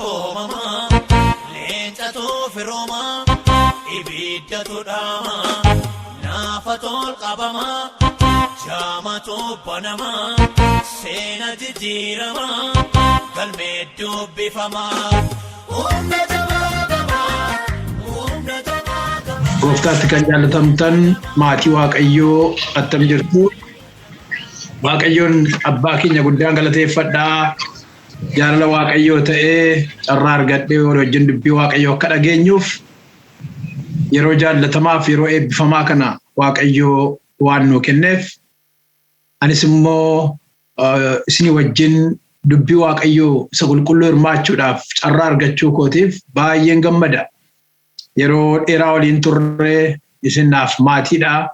abboomama, leencatu firooma, ibiddatu dhaama, naafatu ol qabama, jaamatu banama, seena jijjiirama, galmee dubbifama. Humna jabaa qaba, humna jabaa qaba. Gooftaatti kan jaallatamtan maatii Waaqayyoo attam jirtu. Waaqayyoon abbaa keenya guddaan galateeffadhaa. Jaalala Waaqayyoo ta'ee carraa argadhee walii wajjin dubbii Waaqayyoo akka dhageenyuuf yeroo jaallatamaaf yeroo eebbifamaa kana Waaqayyoo waan nuu kenneef anis immoo isinii wajjin dubbii Waaqayyoo isa qulqulluu hirmaachuudhaaf carraa argachuu kootiif baay'een gammada. Yeroo dheeraa waliin turre, isin naaf maatiidha.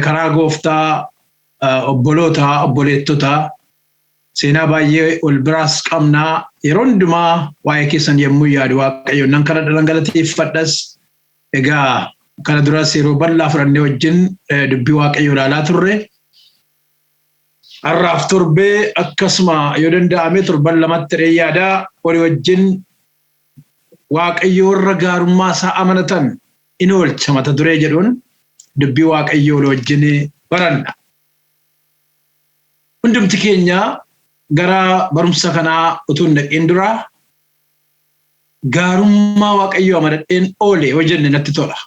Karaa gooftaa obboloota, obboleettota, seenaa baay'ee wal biraas qabna. Yeroo hundumaa waa'ee keessan yommuu yaadu Waaqayyoon nan kadhadha, nan galateeffadhas. Egaa kana duras yeroo bal'aa fudhannee wajjin dubbii Waaqayyoo ilaalaa turre. Har'aaf torbee akkasuma yoo danda'ame torban lamatti ta'ee yaada walii wajjin Waaqayyo warra gaarummaa isaa amanatan in oolcha mata duree jedhuun dubbii Waaqayyoo walii wajjin baranna. Hundumti keenya gara barumsa kanaa utuu hin dhaqin dura gaarummaa Waaqayyoo amanadheen oole yoo jenne natti tola.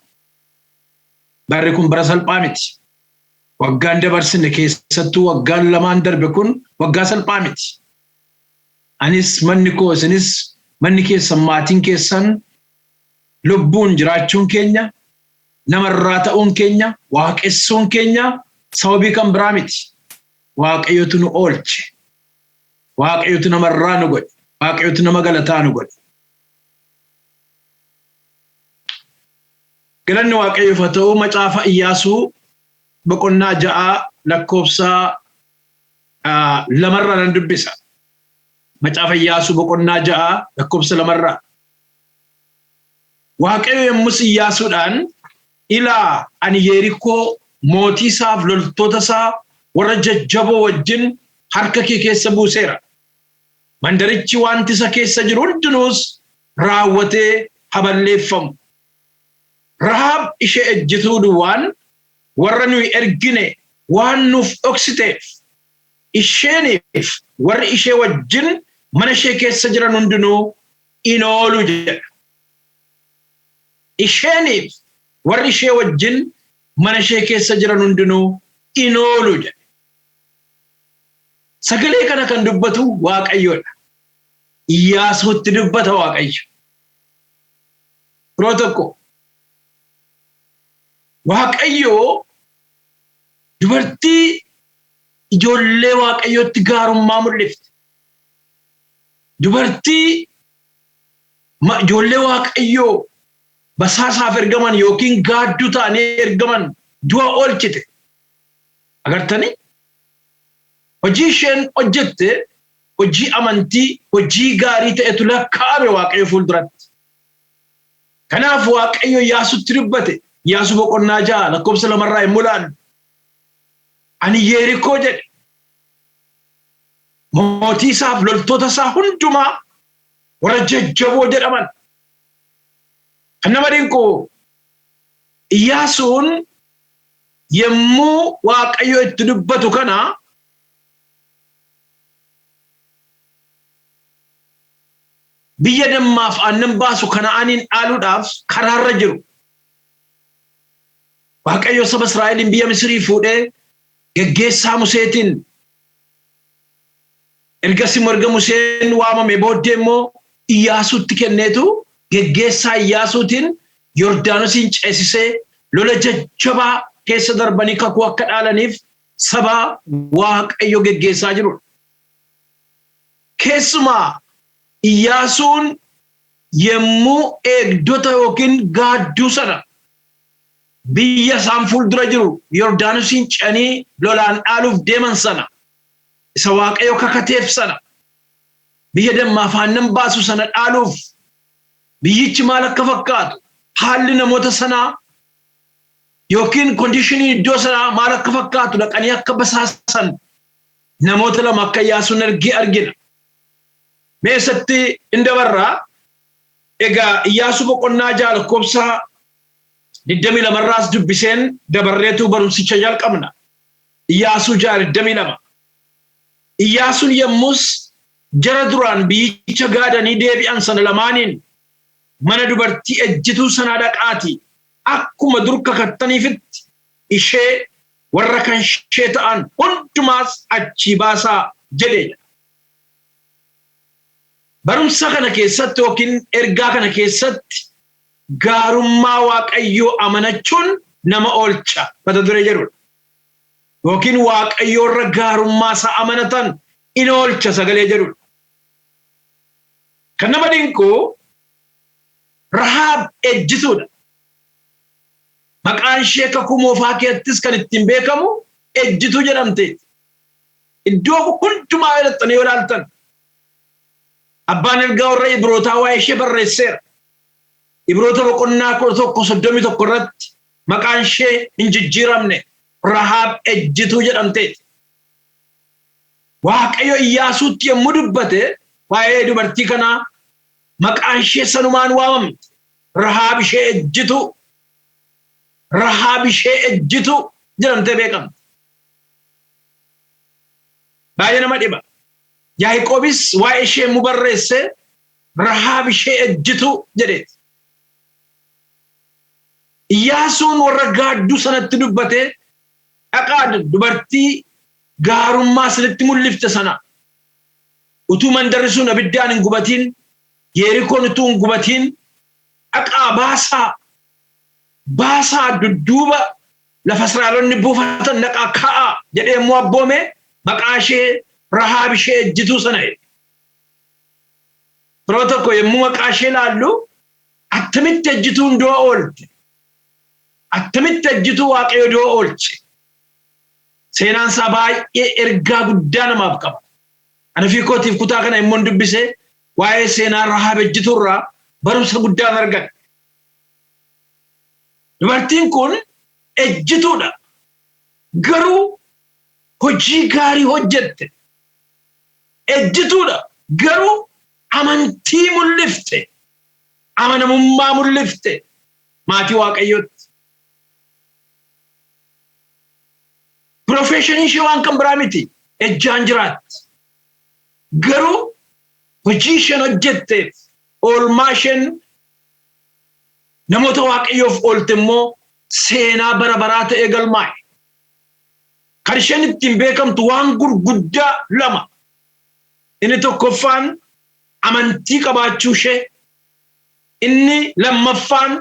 Barri kun bara salphaa miti. Waggaan dabarsine keessattuu waggaan lamaan darbe kun waggaa salphaa miti. Anis manni koo isinis manni keessan maatiin keessan lubbuun jiraachuun keenya namarraa ta'uun keenya waaqessuun keenya sababii kan biraa miti. Waaqayyotu nu oolche. Waaqayyotu namarraa nu godhe. Waaqayyotu nama galataa nu godhe. Galanni Waaqayyoof haa ta'u. Macaafa Iyyaasuu boqonnaa 6 lakkoofsa 2rraa nan dubbisa. Macaafa Iyyaasuu boqonnaa 6 lakkoofsa 2rraa. Waaqayyo yommus Iyyaasuudhaan, Ilaa, ani Yerikoo mootii isaaf loltoota isaa warra jajjaboo wajjin harka kee keessa buuseera. Mandarichi wanti isa keessa jiru hundinuus raawwatee haa balleeffamu. Rahaab ishee ejjituu duwwaan warra nuyi ergine waan nuuf dhoksiteef, isheeniif warri ishee wajjin mana ishee keessa jiran hundinuu in oolu jedha. Isheeniif warri ishee wajjin mana ishee keessa jiran hundinuu in oolu jedhe. Sagalee kana kan dubbatu Waaqayyoodha. Iyyaasuutti dubbata Waaqayyo. Yeroo tokko Waaqayyo dubartii ijoollee Waaqayyootti gaarummaa mul'ifte. Dubartii ijoollee Waaqayyoo basaasaaf ergaman yookiin gaadduu ta'anii ergaman du'a oolchite. Agartanii? Hojii isheen hojjette hojii amantii, hojii gaarii ta'etu lakkaa'ame Waaqayyo fuulduratti. Kanaaf Waaqayyo Iyyaasutti dubbate. Iyyaasuu boqonnaa 6 lakkoofsa 2rraa yommuu ilaallu. Ani Yeerikoo jedhe. Mootii isaaf loltoota isaa hundumaa warra jajjaboo jedhaman. Kan nama dinqu Iyyaasuun yommuu Waaqayyo itti dubbatu kana biyya dammaaf aannan baasu Kana'aaniin dhaaluudhaaf karaarra jiru. Waaqayyo saba Israa'eliin biyya Misirii fuudhee geggeessaa Museetiin ergasii immoo erga Museen waamame booddee immoo Iyyaasuutti kenneetu geggeessaa Iyyaasuutiin Yordaanosiin ceesisee lola jajjabaa keessa darbanii kakuu akka dhaalaniif saba Waaqayyo geggeessaa jirudha. Keessumaa Iyyaasuun yommuu eegdota yookiin gaadduu sana biyya isaan fuuldura jiru Yordaanosiin ce'anii lolaan dhaaluuf deeman sana isa Waaqayyo kakateef sana biyya dammaaf aannan baasu sana dhaaluuf biyyichi maal akka fakkaatu, haalli namoota sanaa yookiin kondishiniin iddoo sanaa maal akka fakkaatu dhaqanii akka basaasan namoota lama akka Iyyaasuun ergee argina. Meessatti hin dabarraa. Egaa Iyyaasuu boqonnaa 6 lakkoofsa 22 irraas dubbiseen dabarreetu barumsicha jalqabna. Iyyaasuu 6 22. Iyyaasuun yommus jara duraan biyyicha gaadanii deebi'an sana lamaaniin, mana dubartii ejjituu sanaa dhaqaatii akkuma dur kakattaniifitti ishee, warra kan ishee ta'an hundumaas achii baasaa jedhe jedha. Barumsa kana keessatti yookiin ergaa kana keessatti gaarummaa Waaqayyoo amanachuun nama oolcha mata duree jedhudha. Yookiin Waaqayyoo irra gaarummaa isaa amanatan in oolcha sagalee jedhudha. Kan nama dinqu Rahaab ejjituudha. Maqaan ishee kakuu moofaa keessattis kan ittiin beekamu ejjituu jedhamteeti. Iddoo hundumaa yoo yoo ilaaltan abbaan ergaa warra Ibrootaa waa'ee ishee barreesseera. Ibroota boqonnaa 11:31 irratti maqaan ishee hin jijjiiramne, Rahaab ejjituu jedhamteeti. Waaqayyo Iyyaasuutti yommuu dubbate waa'ee dubartii kanaa maqaan ishee sanumaan waamamte. Rahaab ishee ejjituu. Rahaab ishee ejjituu jedhamtee beekamte. Baay'ee nama dhiba. Yaaqoobis waa'ee ishee yommuu barreesse Rahaab ishee ejjituu jedheeti. Iyyaasuun warra gaadduu sanatti dubbate, dhaqaa dubartii gaarummaa isinitti mul'ifte sana utuu mandarri sun abiddaan hin gubatiin, Yeerikoon utuu hin gubatiin, dhaqaa baasaa, baasaa dudduuba lafa Israa'eloonni buufatan dhaqaa kaa'aa jedhee immoo abboome, maqaa ishee Rahaab ishee ejjituu sana jedhe. Yeroo tokko yommuu maqaa ishee ilaallu, attamitti ejjituun du'a oolte? Attamitti ejjituu Waaqayyo du'a oolche? Seenaan isaa baay'ee ergaa guddaa namaaf qaba. Ani ofii kootiif kutaa kana immoo dubbise, waa'ee seenaa Rahaab ejjituu irraa barumsa guddaan argadhe. Dubartiin kun ejjituudha. Garuu hojii gaarii hojjette. Ejjituudha. Garuu amantii mul'ifte. Amanamummaa mul'ifte maatii Waaqayyootti. Professionii ishee waan kan biraa miti. Ejjaan jiraatti. Garuu hojii isheen hojjetteef, oolmaa isheen namoota Waaqayyoof oolte immoo seenaa bara baraa ta'ee galmaa'e. Kan isheen ittiin beekamtu waan gurguddaa lama. Inni tokkoffaan amantii qabaachuu ishee. Inni lammaffaan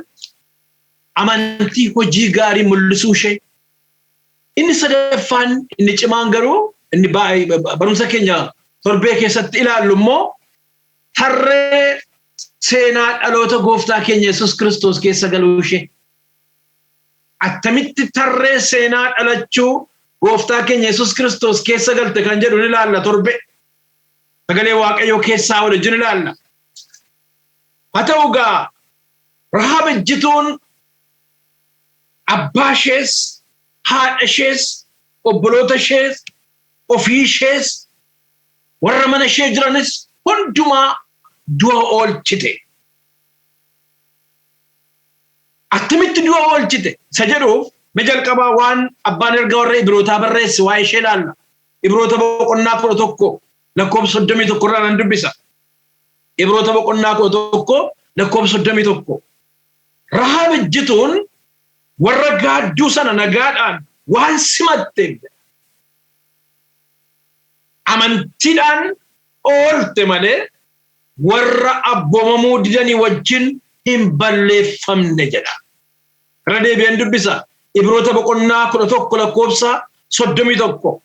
amantii hojii gaarii mul'isuu ishee. Inni sadaffaan, inni cimaan garuu, inni barumsa keenya torbee keessatti ilaallu immoo tarree seenaa dhaloota gooftaa keenya Yesuus Kiristoos keessa galuu ishee. Attamitti tarree seenaa dhalachuu gooftaa keenya Yesuus Kiristoos keessa galte kan jedhu ni ilaalla torbe. Sagalee Waaqayyoo keessaa wajjin ilaalla. Haa ta'u gaa, Rahaab ejjituun abbaa ishees, haadha ishees, obboloota ishees, ofii ishees, warra mana ishee jiranis hundumaa du'a oolchite. Attamitti du'a oolchite isa jedhuuf mee jalqabaa waan abbaan erga warra Ibrootaa barreesse waa'ee ishee ilaalla. Ibroota boqonnaa 11 lakkoofsa 31 irraa nan dubbisa. Ibroota boqonnaa 11 lakkoofsa 31. Rahaab ejjituun warra gaadduu sana nagaadhaan waan simatteef amantiidhaan oolte malee warra abboomamuu didanii wajjin hin balleeffamne jedha. Irra deebi'een dubbisa. Ibroota boqonnaa 11 lakkoofsa 31.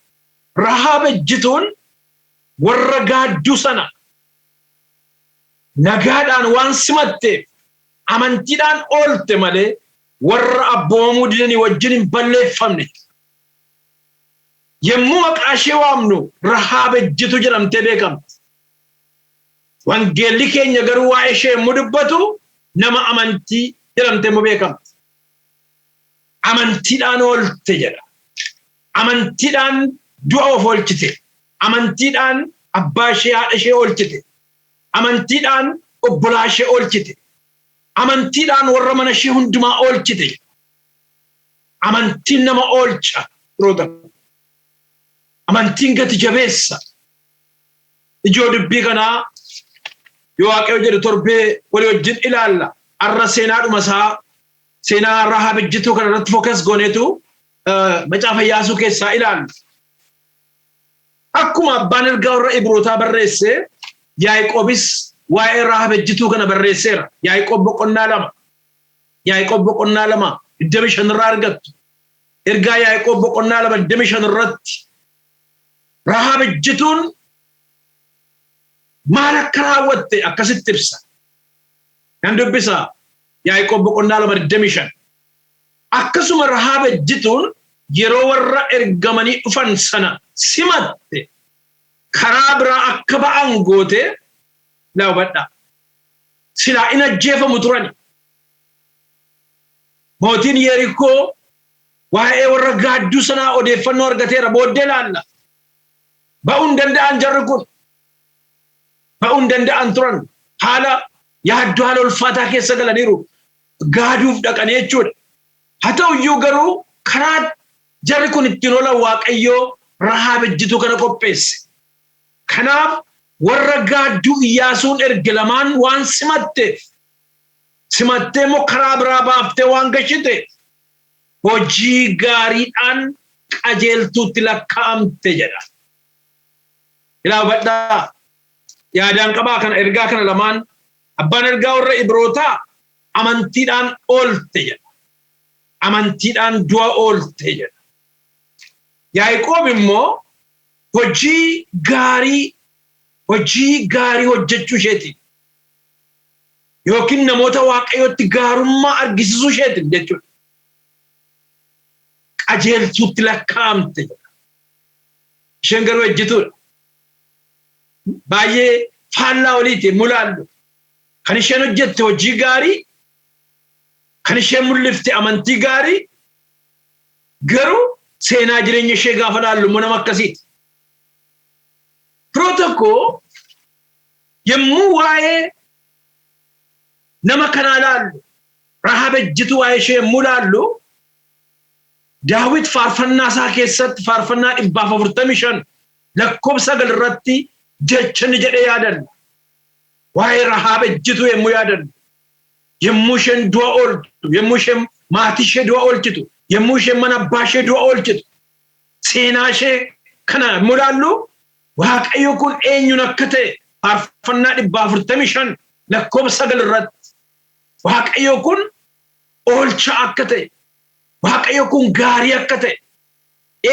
Rahaab ejjituun warra gaadduu sana nagaadhaan waan simatteef amantiidhaan oolte malee warra abboomamuu didanii wajjin hin balleeffamne. Yommuu maqaa ishee waamnu Rahaab ejjitu jedhamtee beekamti. Wangeelli keenya garuu waa'ee ishee yommuu dubbatu nama amantii jedhamtee immoo beekamti. Amantiidhaan oolte jedha. Amantiidhaan du'a of oolchite. Amantiidhaan abbaa ishee, haadha ishee oolchite. Amantiidhaan obbolaa ishee oolchite. Amantiidhaan warra mana ishee hundumaa oolchite. Amantiin nama oolcha, firoota. Amantiin gati jabeessa. Ijoo dubbii kanaa yoo Waaqayyo jedhe torbee walii wajjin ilaalla. Har'a seenaadhuma isaa, seenaa Rahaab ejjituu kana irratti focus gooneetu Macaafa Iyyaasuu keessaa ilaalla. Akkuma abbaan ergaa warra Ibrootaa barreesse, Yaaqoobis waa'ee Rahaab ejjituu kana barreesseera. Yaaqoob boqonnaa 2. Yaaqoob boqonnaa 2 25 irraa argattu. Ergaa Yaaqoob boqonnaa 2 25 irratti Rahaab ejjituun maal akka raawwatte akkasitti ibsa. Nan dubbisa, Yaaqoob boqonnaa 2 25. Akkasuma Rahaab ejjituun yeroo warra ergamanii dhufan sana simatte, karaa biraa akka ba'an goote. Laa, hubadhaa. Silaa in ajjeefamu turani. Mootiin Yerikoo waa'ee warra gaadduu sanaa odeeffannoo argateera, booddee ilaalla. Ba'uu hin danda'an jarri kun. Ba'uu hin danda'an turan. Haala yaaddoo, haala ulfaataa keessa galaniiru. Gaaduuf dhaqanii jechuudha. Haa ta'u iyyuu garuu karaa jarri kun ittiin oolan Waaqayyoo Rahaab ejjituu kana qopheesse. Kanaaf warra gaadduu Iyyaasuun erge lamaan waan simatteef, simattee immoo karaa biraa baaftee waan gashiteef, hojii gaariidhaan qajeeltuutti lakkaa'amte jedha. Ilaa, hubadhaa. Yaadaan qabaa kana, ergaa kana lamaan. Abbaan ergaa warra Ibrootaa amantiidhaan oolte jedha. Amantiidhaan du'a oolte jedha. Yaaqoob immoo hojii gaarii hojjechuu isheetiin yookiin namoota Waaqayyootti gaarummaa argisiisuu isheetiin jechuudha. Qajeeltuutti lakkaa'amte jedha. Isheen garuu ejjituudha. Baay'ee faallaa oliiti yommuu ilaallu. Kan isheen hojjette hojii gaarii, kan isheen mul'ifte amantii gaarii, garuu seenaa jireenya ishee gaafa ilaallu immoo nama akkasiiti. Firoo tokko, yommuu waa'ee nama kanaa ilaallu, Rahaab ejjituu waa'ee ishee yommuu ilaallu, Daawit faarfannaa isaa keessatti faarfannaa 145 lakkoofsa 9 irratti jecha inni jedhee yaadanna. Waa'ee Rahaab ejjituu yommuu yaadannu, yommuu isheen du'a ooltu, yommuu isheen maatii ishee du'a oolchitu, yommuu isheen mana abbaa ishee du'a oolchitu, seenaa ishee kana yommuu ilaallu, Waaqayyo kun eenyuun akka ta'e faarfannaa 145 lakkoofsa 9 irratti Waaqayyo kun oolchaa akka ta'e, Waaqayyo kun gaarii akka ta'e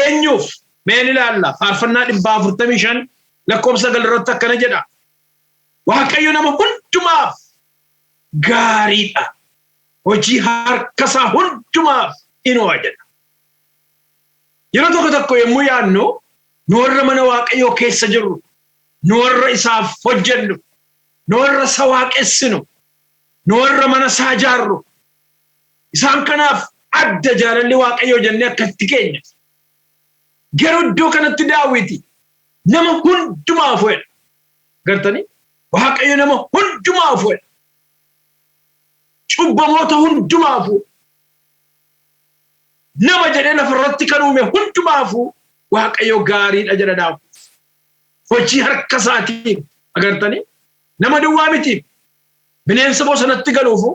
eenyuuf meen ilaalla. Faarfannaa 145 lakkoofsa 9 irratti akkana jedha. Waaqayyo nama hundumaaf gaariidha. Hojii harkasaa hundumaaf in o'a jedha. Yeroo tokko tokko yommuu yaadnu, nu warra mana Waaqayyoo keessa jirru, nu warra isaaf hojjennu, nu warra isa waaqessinu, nu warra mana isaa ijaarru, isaan kanaaf adda jaalalli Waaqayyoo jennee akkatti keenya. Garuu iddoo kanatti Daawiti nama hundumaaf jedha. Gartanii? Waaqayyo nama hundumaaf jedha. Cubbamoota hundumaafuu, nama jedhee lafarratti kan uume hundumaafuu Waaqayyo gaariidha jedha Daawit. Hojii harka isaatiin, agartanii, nama duwwaa miti, bineensa bosonatti galuufu,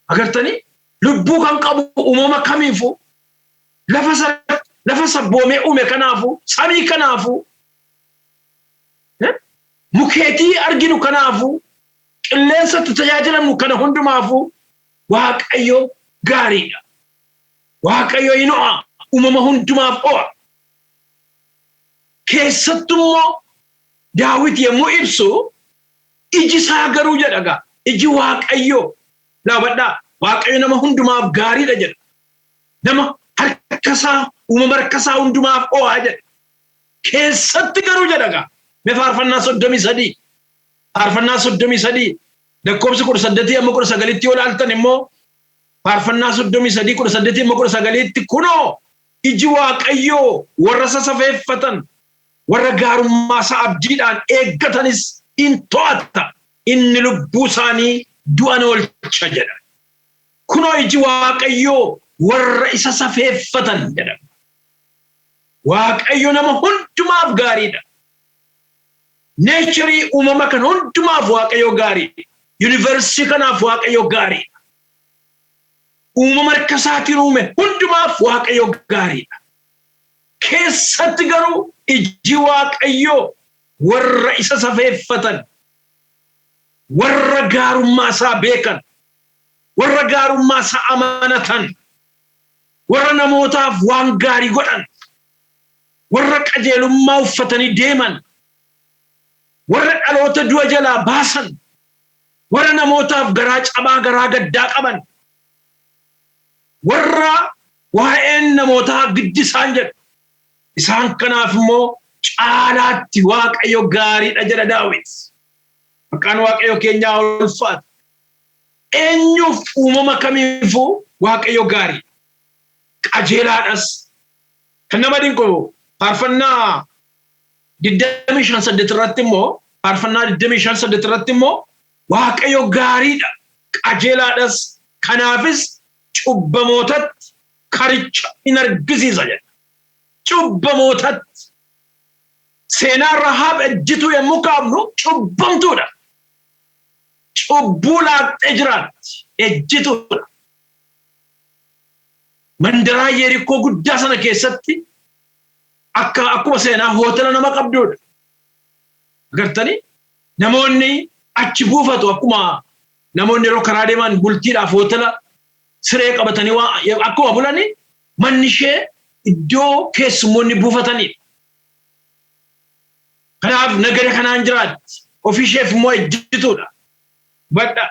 agartanii, lubbuu kan qabu uumama kamiifu, lafa sabboomee uume kanaafu, samii kanaafu, mukeetii arginu kanaafu, qilleensa itti tajaajilamnu kana hundumaafu Waaqayyo gaariidha. Waaqayyo hin o'a, uumama hundumaaf o'a. Keessattummoo Daawit yommuu ibsu, iji isaa garuu jedha gaa, iji Waaqayyoo, laabadhaa, Waaqayyo nama hundumaaf gaariidha jedha. Nama harka isaa, uumama harka isaa hundumaaf o'a jedha. Keessatti garuu jedha gaa, mee faarfannaa 33, faarfannaa 33 lakkoofsa 18 amma 19tti yoo ilaaltan immoo, faarfannaa 33 18 amma 19tti, kunoo iji Waaqayyoo warra isa safeeffatan, warra gaarummaa isaa abdiidhaan eeggatanis in to'ata. Inni lubbuu isaanii du'an oolcha jedha. Kunoo iji Waaqayyoo warra isa safeeffatan jedha. Waaqayyo nama hundumaaf gaariidha. Nature uumama kan hundumaaf Waaqayyo gaariidha. Universe kanaaf Waaqayyo gaariidha. Uumama harka isaatiin uume hundumaaf Waaqayyo gaariidha. Keessatti garuu iji Waaqayyoo warra isa safeeffatan, warra gaarummaa isaa beekan, warra gaarummaa isaa amanatan, warra namootaaf waan gaarii godhan, warra qajeelummaa uffatanii deeman, warra dhaloota du'a jalaa baasan, warra namootaaf garaa cabaa garaa gaddaa qaban, warra waa'een namootaa giddi isaan jedhu. Isaan kanaaf immoo caalaatti Waaqayyo gaariidha jedha Daawit. Maqaan Waaqayyo keenyaa ulfaata. Eenyuuf uumama kamiifuu Waaqayyo gaarii. Qajeelaadhas. Kan nama dinqu faarfannaa 25:8 irratti immoo, faarfannaa 25:8 irratti immoo, Waaqayyo gaariidha, qajeelaadhas, kanaafis cubbamootatti karicha in argisiisa jedha. Cubbamootatti. Seenaa Rahaab ejjituu yommuu kaafnu, cubbamtuudha. Cubbuu laaqxee jiraatti. Ejjituudha. Mandaraa Yerikoo guddaa sana keessatti akkuma seenaa hootela nama qabduudha. Agartanii, namoonni achi buufatu. Akkuma namoonni yeroo karaa deeman bultiidhaaf hootela siree qabatanii akkuma bulanii, manni ishee iddoo keessummoonni buufatanidha. Kanaaf nagada kanaan jiraatti. Ofii isheef immoo ejjituudha. Badha.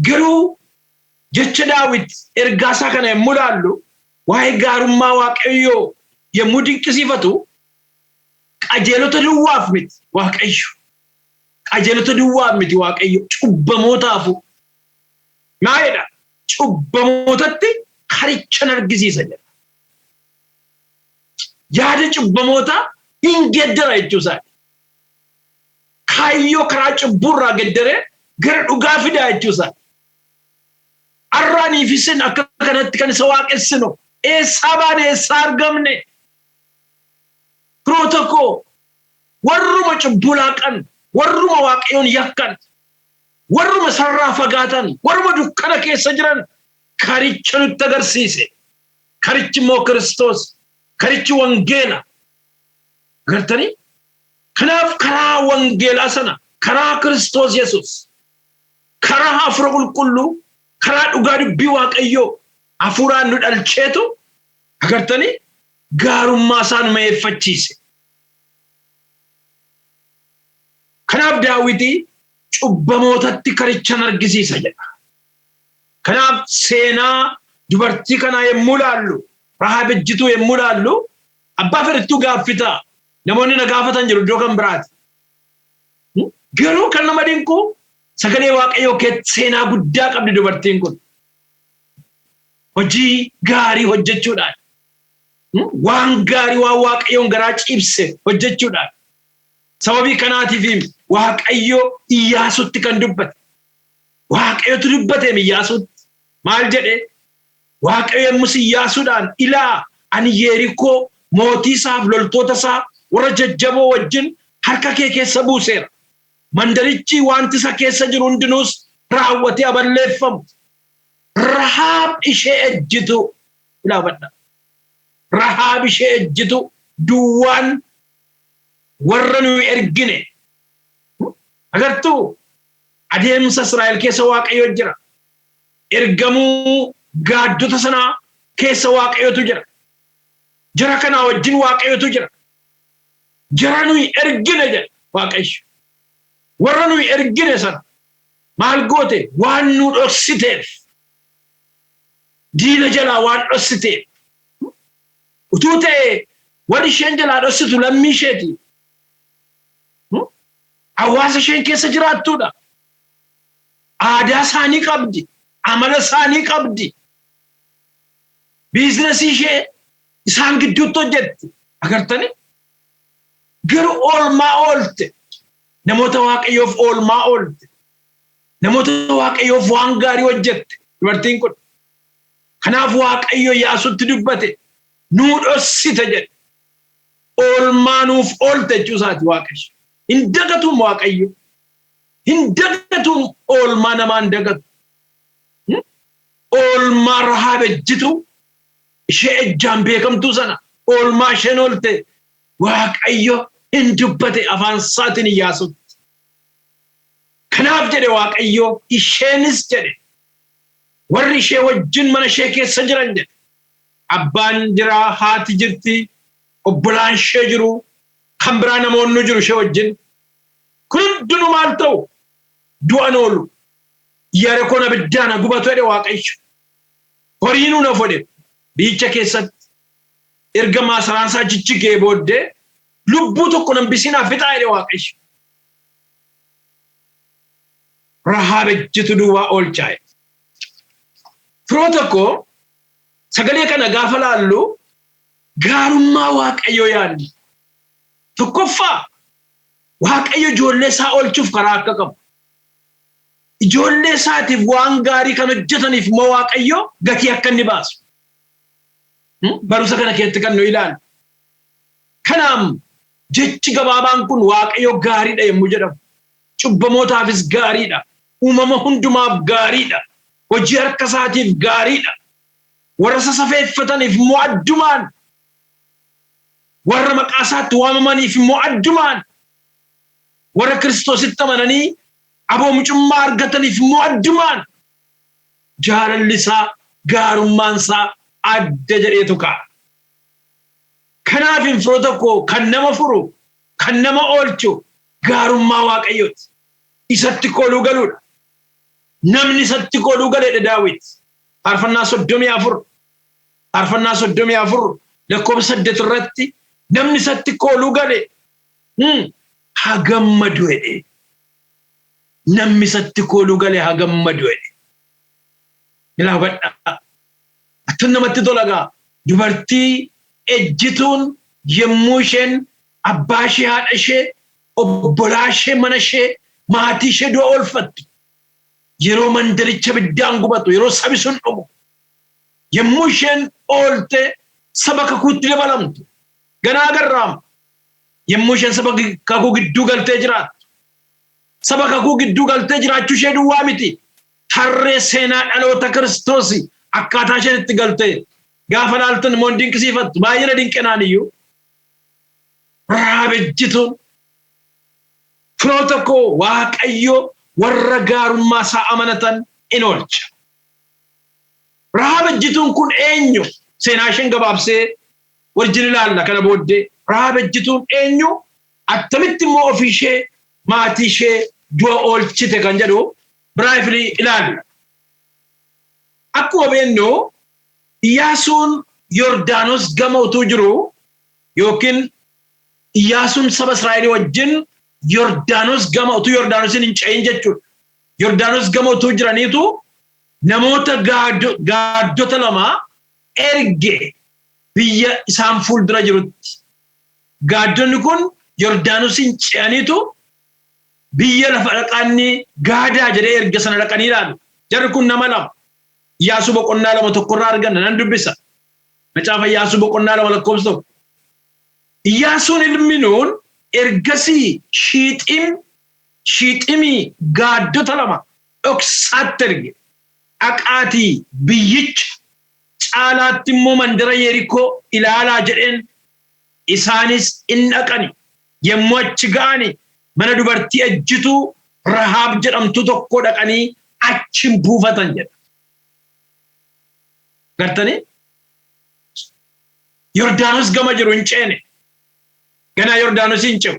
Garuu jecha Daawit ergaa isaa kana yommuu ilaallu, waa'ee gaarummaa Waaqayyoo yommuu dinqisiifatu, qajeelota duwwaaf miti Waaqayyo. Qajeelota duwwaaf miti Waaqayyo, cubbamootaafu. Maalidha? Cubbamootatti karichan argisiisa jedha. Yaada cubbamootaa hin geeddara jechuu isaati. Kaayyoo karaa cubbuurraa geeddaree gara dhugaa fidaa jechuu isaati. Arraaniif isin akka kanatti kan isa waaqessinu eessaa baane, eessaa argamne? Firoota koo, warruma cubbuu laaqan, warruma Waaqayyoon yakkan, warruma sarraa fagaatan, warruma dukkana keessa jiran karicha nutti agarsiise. Karichi immoo Kiristoos, karichi wangeela. Agartanii? Kanaaf karaa wangeelaa sana, karaa Kiristoos Yesus, karaa Hafuura Qulqulluu, karaa dhugaa dubbii Waaqayyoo hafuuraan nu dhalcheetu, agartanii, gaarummaa isaa nu meeffachiise. Kanaaf Daawwitii cubbamootatti karichan argisiisa jedha. Kanaaf seenaa dubartii kanaa yommuu ilaallu, Rahaab ejjituu yommuu ilaallu, abbaa fedhattuu gaaffitaa. Namoonni na gaafatan jiru iddoo kan biraati. Garuu kan nama dinqu, sagalee Waaqayyoo keessatti seenaa guddaa qabdi dubartiin kun. Hojii gaarii hojjechuudhaan, waan gaarii, waan Waaqayyoon garaa ciibse hojjechuudhaan. Sababii kanaatiif Waaqayyo Iyyaasutti kan dubbate. Waaqayyotu dubbateem Iyyaasutti. Maal jedhee? Waaqayyo yommus Iyyaasuudhaan, "Ilaa, ani Yeerikoo, mootii isaaf loltoota isaa warra jajjaboo wajjin harka kee keessa buuseera. Mandarichi wanti isa keessa jiru hundinuus raawwatee aballeeffamu. Rahaab ishee ejjitu ilaafadha. Rahaab ishee ejjitu duwwaan warra nuyi ergine." Agartuu, adeemsa Israa'el keessa Waaqayyo jira. Ergamuu gaaddota sanaa keessa Waaqayyotu jira. Jara kanaa wajjin Waaqayyotu jira. Jara nuyi ergine jedha Waaqayyo. Warra nuyi ergine sana maal goote? Waan nu dhoksiteef. Diina jalaa waan dhoksiteef. Utuu ta'e warri isheen jalaa dhoksitu lammii isheeti. Hawaasa isheen keessa jiraattuudha. Aadaa isaanii qabdi. Amala isaanii qabdi. Business ishee isaan gidduutti hojjetti. Agartani? Garuu oolmaa oolte. Namoota Waaqayyoof oolmaa oolte. Namoota Waaqayyoof waan gaarii hojjette dubartiin kun. Kanaaf Waaqayyo Iyyaasuutti dubbate, nuu dhossite jedhe. Oolmaa nuuf oolte jechuu isaati Waaqayyo. Hin dagatuum Waaqayyo. Hin dagatuum, oolmaa namaa hin dagatu. Oolmaa Rahaab ejjitu, ishee ejjaan beekamtuu sana, oolmaa isheen oolte Waaqayyo hin dubbate afaan isaatiin Iyyaasuutti. Kanaaf jedhe Waaqayyo, isheenis jedhe, warri ishee wajjin mana ishee keessa jiran jedhe. Abbaan jira, haati jirti, obbolaan ishee jiru, kan biraa namoonni jiru ishee wajjin. Kun hundinuu maal ta'u? Du'an oolu. Yerikoon abiddaan gubatu jedhe Waaqayyo. Horiinuu na fodhe biyyicha keessatti. Erga maasaraan isaa jijjigee booddee lubbuu tokko nan bisinaa fixaa jedhe Waaqayyo. Rahaab ejjitu duwwaa oolchaa. Firoo tokko, sagalee kana gaafa laallu gaarummaa Waaqayyoo yaadni. Tokkoffaa, Waaqayyo ijoollee isaa oolchuuf karaa akka qabu. Ijoollee isaatiif waan gaarii kan hojjetaniif immoo Waaqayyo gatii akka inni baasu. Barumsa kana keessatti kan nu ilaalu. Kanaaf jechi gabaabaan kun Waaqayyo gaariidha yommuu jedhamu, cubbamootaafis gaariidha. Uumama hundumaaf gaariidha. Hojii harka isaatiif gaariidha. Warra isa safeeffataniif immoo addumaan, warra maqaa isaatti waamamaniif immoo addumaan, warra Kiristoositti amananii aboo mucummaa argataniif immoo addumaan jaalalli isaa, gaarummaan isaa adda jedheetu kaa'a. Kanaaf hin firoota koo, kan nama furu, kan nama oolchu gaarummaa Waaqayyooti. Isatti kooluu galuudha. Namni isatti kooluu galeedha Daawit. Faarfannaa 34. Faarfannaa 34 lakkoofsa 8 irratti namni isatti kooluu gale haa gammadu jedhe. Namni isatti kooluu gale haa gammadu jedhe. Ilaa, hubadhaa. Attan namatti tola gaa. Dubartii ejjituun yommuu isheen abbaa ishee, haadha ishee, obbolaa ishee, mana ishee, maatii ishee du'a oolfattu, yeroo mandaricha ibiddaan gubatu, yeroo sabi sun dhumu, yommuu isheen oolte saba kakuutti dabalamtu, ganaa agarraam, yommuu isheen saba kakuu gidduu galtee jiraattu, saba kakuu gidduu galtee jiraachuu ishee duwwaa miti, tarree seenaa dhaloota Kiristoos akkaataa isheen itti galte gaafa laaltan immoo hin dinqisiifattu. Baay'ee na dinqinaan iyyuu Rahaab ejjituun. Firoota koo, Waaqayyo warra gaarummaa isaa amanatan in oolcha. Rahaab ejjituun kun eenyu? Seenaa isheen gabaabsee wajjin ilaalla kana booddee. Rahaab ejjituun eenyu? Attamitti immoo ofii ishee, maatii ishee du'a oolchite kan jedhu briefly ilaalla. Akkuma beeknu, Iyyaasuun Yordaanos gama utuu jiru, yookiin Iyyaasuun saba Israa'elii wajjin Yordaanos gama utuu Yordaanosiin hin ce'in jechuudha. Yordaanos gama utuu jiraniitu namoota gaaddota lama erge biyya isaan fuuldura jirutti. Gaaddonni kun Yordaanosiin ce'aniitu biyya lafa dhaqaanni gaadaa jedhee erga sana dhaqanii ilaalu. Jarri kun nama lama. Iyyaasuu boqonnaa 2 tokkorraa arganna, nan dubbisa. Macaafa Iyyaasuu boqonnaa 2 lakkoofsa 1. Iyyaasuun ilmi Nuun ergasii Shiiximii gaaddota lama dhoksaatti erge. Dhaqaatii biyyicha, caalaatti immoo mandara Yerikoo ilaalaa jedheen. Isaanis in dhaqani. Yommuu achi ga'ani mana dubartii ejjituu Rahaab jedhamtuu tokkoo dhaqanii achi in buufatan jedha. Gartanii? Yordaanos gama jiru hin ceene. Ganaa Yordaanosii hin ce'u.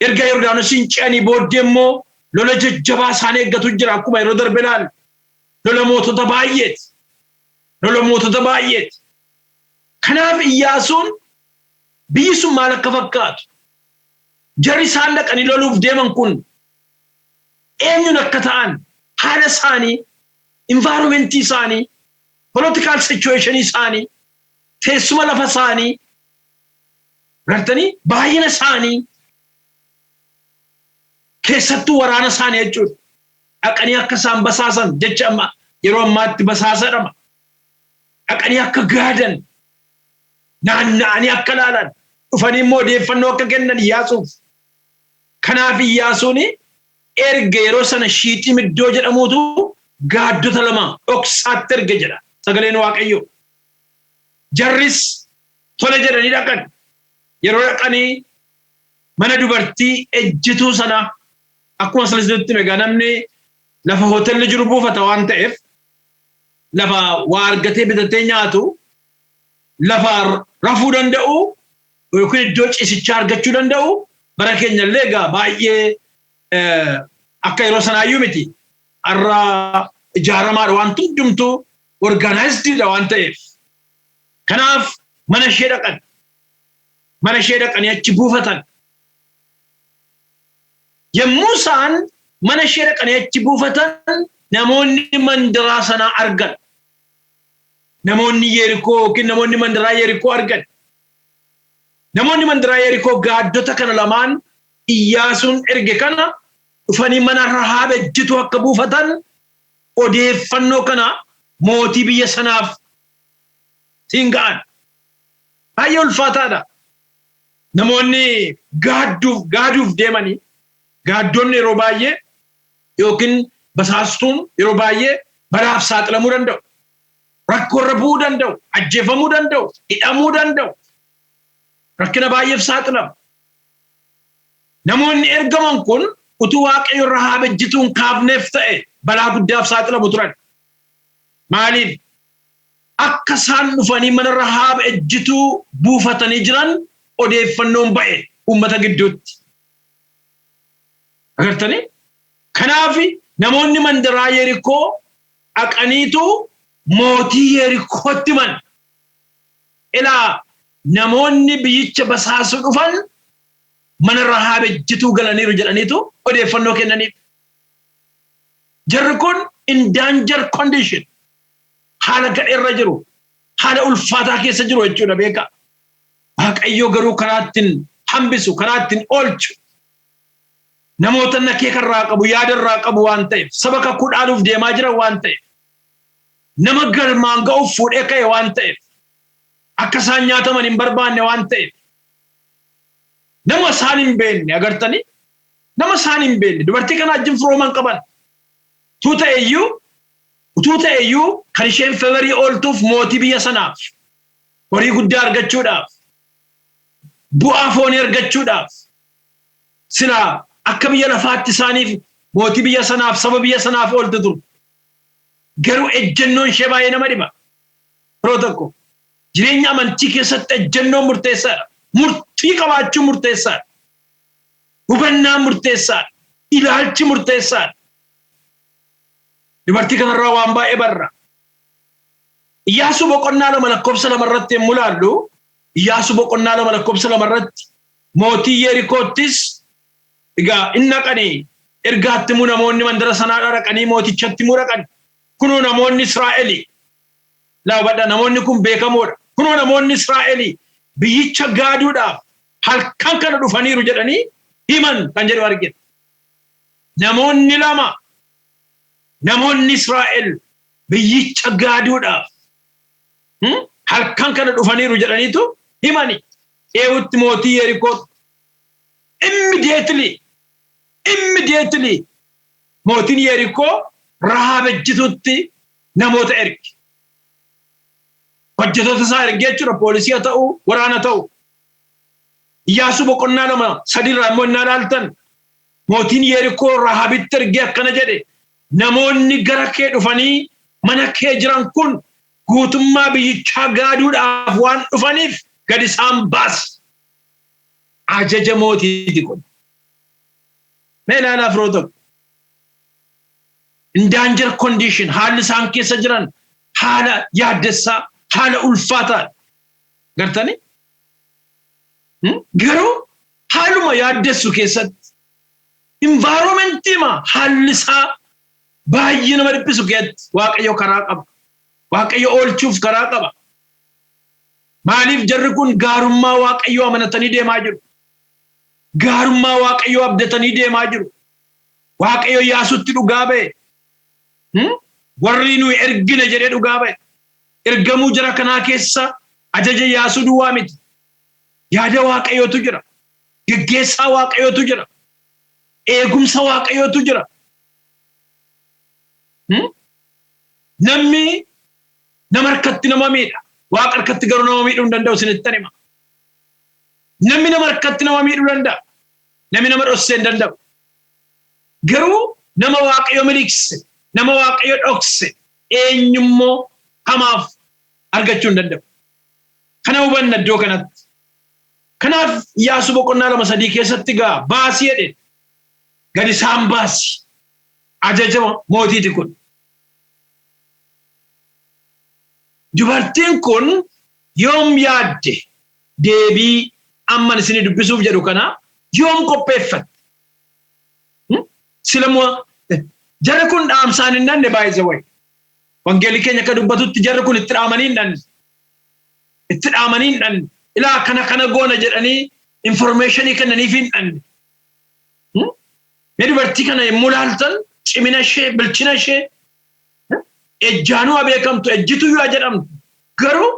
Erga Yordaanosii hin ce'anii booddee immoo lola jajjabaa isaan eeggatu jira, akkuma yeroo darbe ilaalle. Lola mootota baay'eeti. Lola mootota baay'eeti. Kanaaf Iyyaasuun biyyi sun maal akka fakkaatu, jarri isaan dhaqanii loluuf deeman kun eenyuun akka ta'an, haala isaanii, environmentii isaanii, political situation isaanii, teessuma lafa isaanii, Gartanii baay'ina isaanii keessattuu waraana isaanii jechuudha. Dhaqanii akka isaan basaasan jecha amma yeroo ammaatti basaasadhama. Dhaqanii akka gaadan, naanna'anii akka laalan, dhufanii immoo odeeffannoo akka kennan Iyyaasuuf. Kanaaf Iyyaasuun erga yeroo sana Shiixim iddoo jedhamuutu gaaddota lama dhoksaatti erge jedha sagaleen Waaqayyoo. Jarris tole jedhanii dhaqan. Yeroo dhaqanii mana dubartii ejjituu sana, akkuma sana isinitti hime egaa, namni lafa hotelli jiru buufata waan ta'eef, lafa waa argatee bitatee nyaatu, lafa rafuu danda'u yookiin iddoo ciisichaa argachuu danda'u. Bara keenya illee egaa baay'ee akka yeroo sanaayyuu miti. Har'a ijaaramaadha, waan hundumtuu organized waan ta'eef. Kanaaf mana ishee dhaqan. Mana ishee dhaqanii achi buufatan. Yommuu isaan mana ishee dhaqanii achi buufatan, namoonni mandaraa sanaa argan. Namoonni Yerikoo yookiin namoonni mandaraa Yerikoo argan. Namoonni mandaraa Yerikoo gaaddota kana lamaan Iyyaasuun erge kana dhufanii mana Rahaab ejjitu akka buufatan odeeffannoo kana mootii biyya sanaaf siin ga'an. Baay'ee ulfaataadha. Namoonni gaadduuf deemanii, gaaddonni yeroo baay'ee yookiin basaastuun yeroo baay'ee balaaf saaxilamuu danda'u. Rakkoorra bu'uu danda'u, ajjeefamuu danda'u, hidhamuu danda'u. Rakkina baay'eef saaxilamu. Namoonni ergaman kun utuu Waaqayyo Rahaab ejjituun kaafneef ta'e balaa guddaaf saaxilamu turan. Maaliif? Akka isaan dhufanii mana Rahaab ejjituu buufatanii jiran odeeffannoon ba'e uummata gidduutti. Agartanii? Kanaaf namoonni mandaraa Yerikoo dhaqaniitu mootii Yerikootti himan. Ilaa, namoonni biyyicha basaasuu dhufan mana Rahaab ejjituu galaniiru jedhaniitu odeeffannoo kennaniif. Jarri kun in danger condition, haala gadheerra jiru, haala ulfaataa keessa jiru jechuudha beekaa. Waaqayyo garuu karaa ittiin hambisu, karaa ittiin oolchu, namoota akeeka irraa qabu, yaada irraa qabu waan ta'eef, saba kakuu dhaaluuf deemaa jiran waan ta'eef, nama galmaan ga'uuf fuudhee ka'e waan ta'eef, akka isaan nyaataman hin barbaanne waan ta'eef, nama isaan hin beekne agartanii, nama isaan hin beekne, dubartii kana wajjin firooman qaban. Utuu ta'e iyyuu kan isheen favorii ooltuuf mootii biyya sanaaf horii guddaa argachuudhaaf, bu'aa foonii argachuudhaaf, silaa akka biyya lafaatti isaaniif, mootii biyya sanaaf, saba biyya sanaaf ooltu ture. Garuu ejjennoon ishee baay'ee nama dhiba. Yeroo tokko jireenya amantii keessatti ejjennoon murteessaadha. Murtii qabaachuun murteessaadha. Hubannaan murteessaadha. Ilaalchi murteessaadha. Dubartii kanarraa waan baay'ee barra. Iyyaasuu boqonnaa 2 lakkoofsa 2 irratti yommuu ilaallu, Iyyaasuu boqonnaa 2 lakkoofsa 2 irratti, mootii Yerikoottis egaa inni dhaqanii ergaatti immoo namoonni mandara sanaa dhaqanii mootichatti immoo dhaqan. Kunoo namoonni Israa'elii. Laa, hubadhaa, namoonni kun beekamoodha. Kunoo namoonni Israa'elii biyyicha gaaduudhaaf halkan kana dhufaniiru jedhanii himan kan jedhu argina. Namoonni lama, namoonni Israa'el biyyicha gaaduudhaaf halkan kana dhufaniiru jedhaniitu himani. Eewutti mootii Yerikootti. Immediately mootiin Yerikoo Rahaab ejjitutti namoota erge. Hojjetoota isaa ergee jechuudha, poolisii haa ta'u, waraana ta'u. Iyyaasuu boqonnaa 2 sadiirraa immoo innaa ilaaltan, mootiin Yerikoo Rahaabitti ergee akkana jedhe: "Namoonni gara kee dhufanii mana kee jiran kun guutummaa biyyichaa gaaduudhaaf waan dhufaniif gad isaan baas." Ajaja mootiiti kun. Mee ilaalaa, firoo tokko. In danger condition, haalli isaan keessa jiran haala yaaddessaa, haala ulfaataadha. Gartanii? Garuu haaluma yaaddessu keessatti, environmentiima haalli isaa baay'ee nama dhiphisu keessatti, Waaqayyo karaa qaba. Waaqayyo oolchuuf karaa qaba. Maaliif jarri kun gaarummaa Waaqayyoo amanatanii deemaa jiru? Gaarummaa Waaqayyoo abdatanii deemaa jiru. Waaqayyo Iyyaasuutti dhugaa ba'e. Warri nuyi ergine jedhee dhugaa ba'e. Ergamuu jara kanaa keessa ajaja Iyyaasuu duwwaa miti. Yaada Waaqayyootu jira. Geggeessaa Waaqayyootu jira. Eegumsa Waaqayyootu jira. Namni nama harkatti nama miidha. Waaqa harkatti garuu nama miidhuu hin danda'u, isinittan hima. Namni nama harkatti nama miidhuu danda'a. Namni nama dhoksee hin danda'u. Garuu nama Waaqayyo miliqse, nama Waaqayyo dhokse eenyummoo hamaaf argachuu hin danda'u. Kana hubanna iddoo kanatti. Kanaaf Iyyaasuu boqonnaa 2-3 keessatti gaa baasii jedhe, gad isaan baasi. Ajaja mootiiti kun. Dubartiin kun yoom yaadde deebii amman isinii dubbisuuf jedhu kana yoom qopheeffatte? Sila jarri kun dhaamsaan hin dhanne, by the way. Wangeelli keenya akka dubbatutti jarri kun itti dhaamanii hin dhanne. Itti dhaamanii hin dhanne. Ilaa, kana kana goona jedhanii informationii kennaniif hin dhanne. Mee dubartii kana yommuu ilaaltan cimina ishee, bilchina ishee, ejjaanuu haa beekamtu, ejjituyyuu haa jedhamtu. Garuu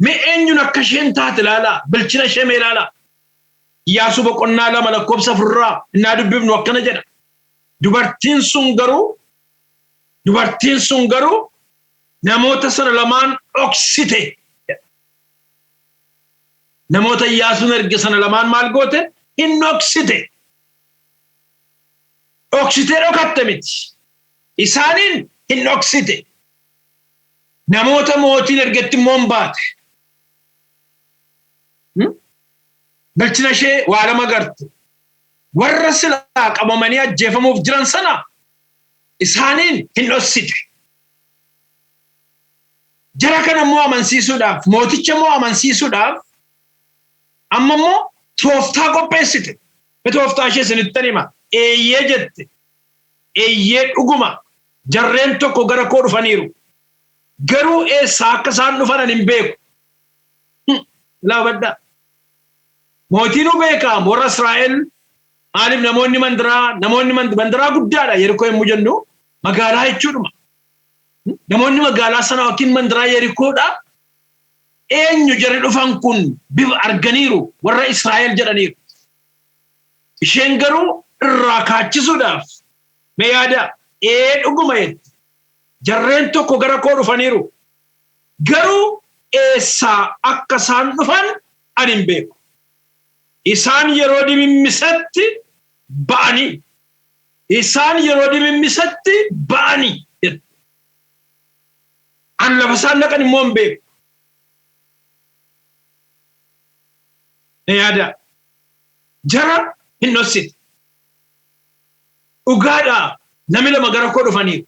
mee eenyuun akka isheen taate ilaalaa, bilchina ishee mee ilaalaa. Iyyaasuu boqonnaa 2 lakkoofsa 4rraa innaa dubbifnu akkana jedha. Dubartiin sun garuu namoota sana lamaan dhoksite. Namoota Iyyaasuun erge sana lamaan maal goote? Hin dhoksite. Dhoksitee dhokatte miti. Isaaniin hin dhoksite. Namoota mootiin ergetti immoo hin baate. Bilchina ishee waa lama garte. Warra silaa qabamanii ajjeefamuuf jiran sana isaaniin hin dhoksite. Jara kana immoo amansiisuudhaaf, mooticha immoo amansiisuudhaaf amma immoo tooftaa qopheessite. Tooftaa ishee isinittan hima. Eeyyee jette. Eeyyee, dhuguma jarreen tokko gara koo dhufaniiru. Garuu eessaa akka isaan dhufan ani hin beeku. Ilaa, hubadhaa. Mootiinuu beekaa warra Israa'el. Maaliif namoonni mandaraa, namoonni mandaraa guddaadha Yerikoo yommuu jennu, magaalaa jechuudhuma. Namoonni magaalaa sana yookiin mandaraa Yerikoodha. Eenyu jarri dhufan kun? Bifa arganiiru, warra Israa'el jedhaniiru. Isheen garuu irraa kaachisuudhaaf, mee yaada, ee dhuguma jette. Jarreen tokko gara koo dhufaniiru. Garuu eessaa akka isaan dhufan ani hin beeku. Isaan yeroo dimimmisatti ba'anii. Isaan yeroo dimimmisatti ba'anii jette. An lafa isaan dhaqan immoo hin beeku. Mee yaada. Jara hin dhoksite. Dhugaadha, namni lama gara koo dhufaniiru.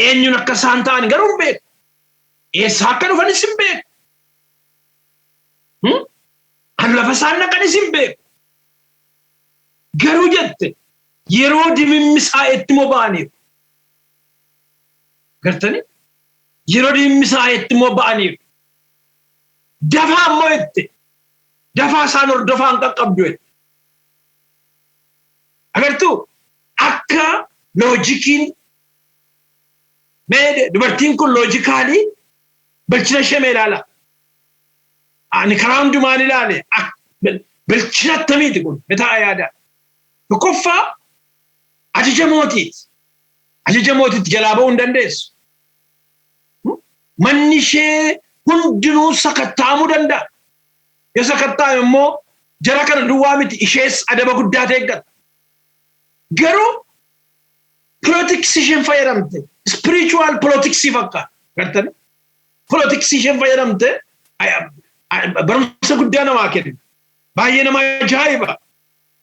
Eenyuun akka isaan ta'an garuu hin beeku. Eessaa akka dhufanis hin beeku. Kan lafa isaan dhaqanis hin beeku. Garuu jette, yeroo dimimmisaa'etti immoo ba'aniiru. Gartanii? Yeroo dimimmisaa'etti immoo ba'aniiru. Dafaa immoo jette. Dafaa isaan hordofaa hin qaqqabdu jette. Agartuu? Akka logiciin, mee dubartiin kun logically bilchina ishee mee ilaala. Ani karaa hundumaan ilaale, bilchina attamiiti kun bitaa yaada. Tokkoffaa, ajaja mootiiti. Ajaja mootiitti jalaa ba'uu hin dandeessu. Manni ishee hundinuu sakatta'amuu danda'a. Yoo sakatta'ame immoo jara kana duwwaa miti, ishees adaba guddaa eeggata. Garuu politics isheen fayyadamte spiritual politics fakkaata. Gartanii? Politics isheen fayyadamte barumsa guddaa namaa kenna. Baay'ee nama ajaa'iba.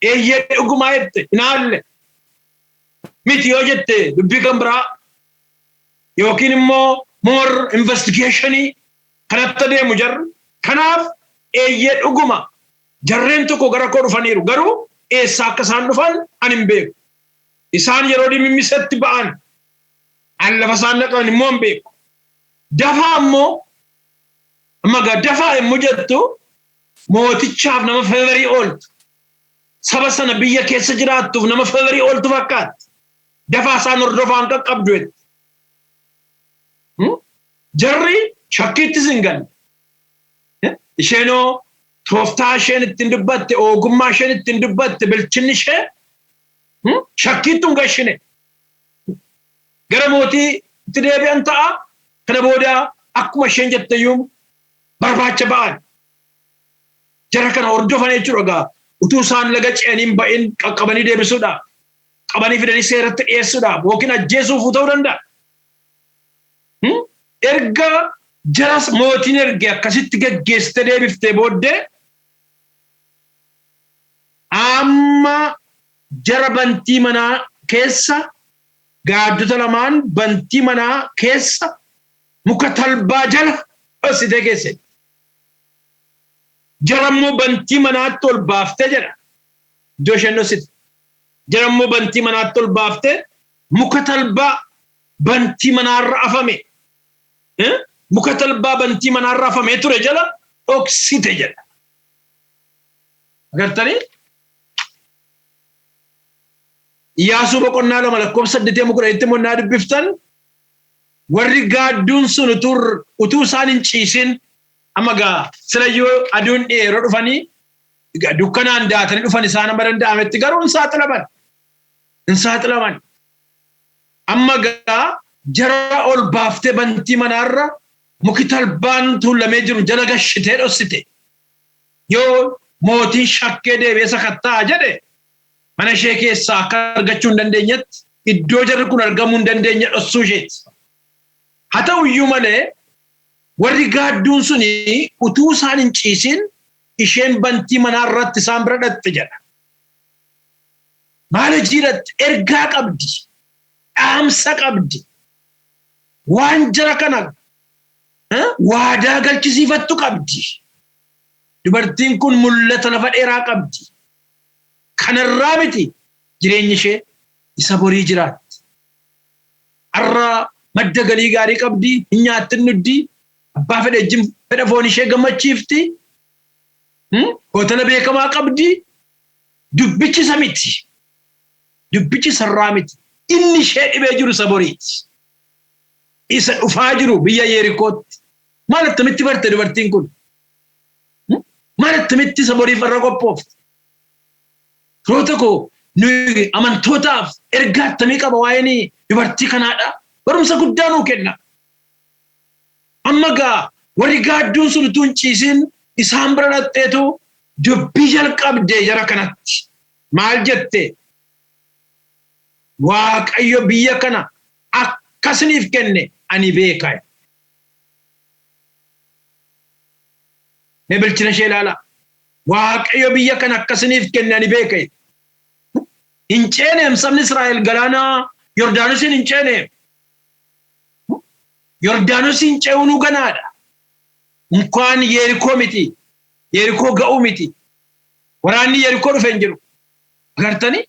Eeyyee, dhugumaa jette, hin haalle. Miti yoo jette dubbii kan biraa yookiin immoo more investigationii kanatti adeemu jarri. Kanaaf eeyyee, dhuguma jarreen tokko gara koo dhufaniiru, garuu eessaa akka isaan dhufan ani hin beeku. Isaan yeroo dimimmisatti ba'an, an lafa isaan dhaqan immoo hin beeku. Dafaa immoo Amma egaa dafaa yommuu jettu mootichaaf nama favorii ooltu. Saba sana biyya keessa jiraattuuf nama favorii ooltu fakkaatti. Dafaa isaan hordofaan qaqqabdu jetti. Jarri shakkiittis hin galle. Isheenoo tooftaa isheen ittiin dubbatte, ogummaa isheen ittiin dubbatte, bilchinni ishee shakkiittu hin gashine. Gara mootii itti deebi'an ta'a. Kana booda akkuma isheen jetteyyuu barbaacha ba'an. Jara kana hordofan jechuudha egaa utuu isaan laga ce'anii hin ba'in qaqqabanii deebisuudhaaf, qabanii fidanii seeratti dhiyeessuudhaaf yookiin ajjeesuuf ta'uu danda'a. Erga jaras mootiin erge akkasitti geggeessite deebiftee booddee amma jara bantii manaa keessa gaaddota lamaan bantii manaa keessa muka talbaa jala dhoksitee keesse. Jara immoo bantii manaatti ol baaftee jedha. Iddoo isheen dhoksite. Jara immoo bantii manaatti ol baaftee muka talbaa bantii manaarra afame. Muka talbaa bantii manaarra afamee ture jala dhoksite jedha. Agartanii? Iyyaasuu boqonnaa 2 lakkoofsa 8-10tti immoo naa dubbiftan warri gaadduun sun utuu isaan hin ciisin amma gaa silayyuu aduun dhi'ee yeroo dhufanii dukkanaan daatanii dhufan isaan amma danda'ametti garuu hin saaxilaman. Hin saaxilaman. Amma gaa jara ol baaftee bantii manaarra muki talbaan tuulamee jiru jala gashitee dhossite. Yoo mootiin shakkee deebi'ee sakatta'a jedhe mana ishee keessaa akka argachuu hin dandeenyetti iddoo jarri kun argamuu hin dandeenye dhossuu isheeti. Haa ta'u iyyuu malee warri gaadduun suni utuu isaan hin ciisin isheen bantii manaa irratti isaan bira dhaqxe jedha. Maal hojii dhaqxe? Ergaa qabdi. Dhaamsa qabdi. Waan jara kana waadaa galchisiifattu qabdi. Dubartiin kun mul'ata lafa dheeraa qabdi. Kanarraa miti jireenyi ishee isa borii jiraatti. Har'a madda galii gaarii qabdi, hin nyaatti hin dhugdi, abbaa fedhe wajjin fedha foon ishee gammachiifti, hoteela beekamaa qabdi. Dubbichi isa miti. Dubbichi isarraa miti. Inni ishee dhibee jiru isa boriiti. Isa dhufaa jiru biyya Yerikootti. Maal attamitti barte dubartiin kun? Maal attamitti isa boriif irra qophoofte? Firoota koo nuyi amantootaaf ergaa attamii qaba waa'een dubartii kanaadha. Barumsa guddaa nuu kenna. Amma gaa warri gaadduun sun utuu hin ciisin isaan bira dhaqxeetu dubbii jalqabde jara kanatti. Maal jette? Waaqayyo biyya kana akka isiniif kenne ani beeka. Mee bilchina ishee ilaalaa. Waaqayyo biyya kana akka isiniif kenne ani beeka. Hin ceeneem sabni Israa'el galaana Yordaanosiin hin ceeneem. Yordaanosiin ce'uunuu ganaadha. Unkaan Yeerikoo miti. Yeerikoo ga'uu miti. Waraanni Yeerikoo dhufe hin jiru. Agartanii?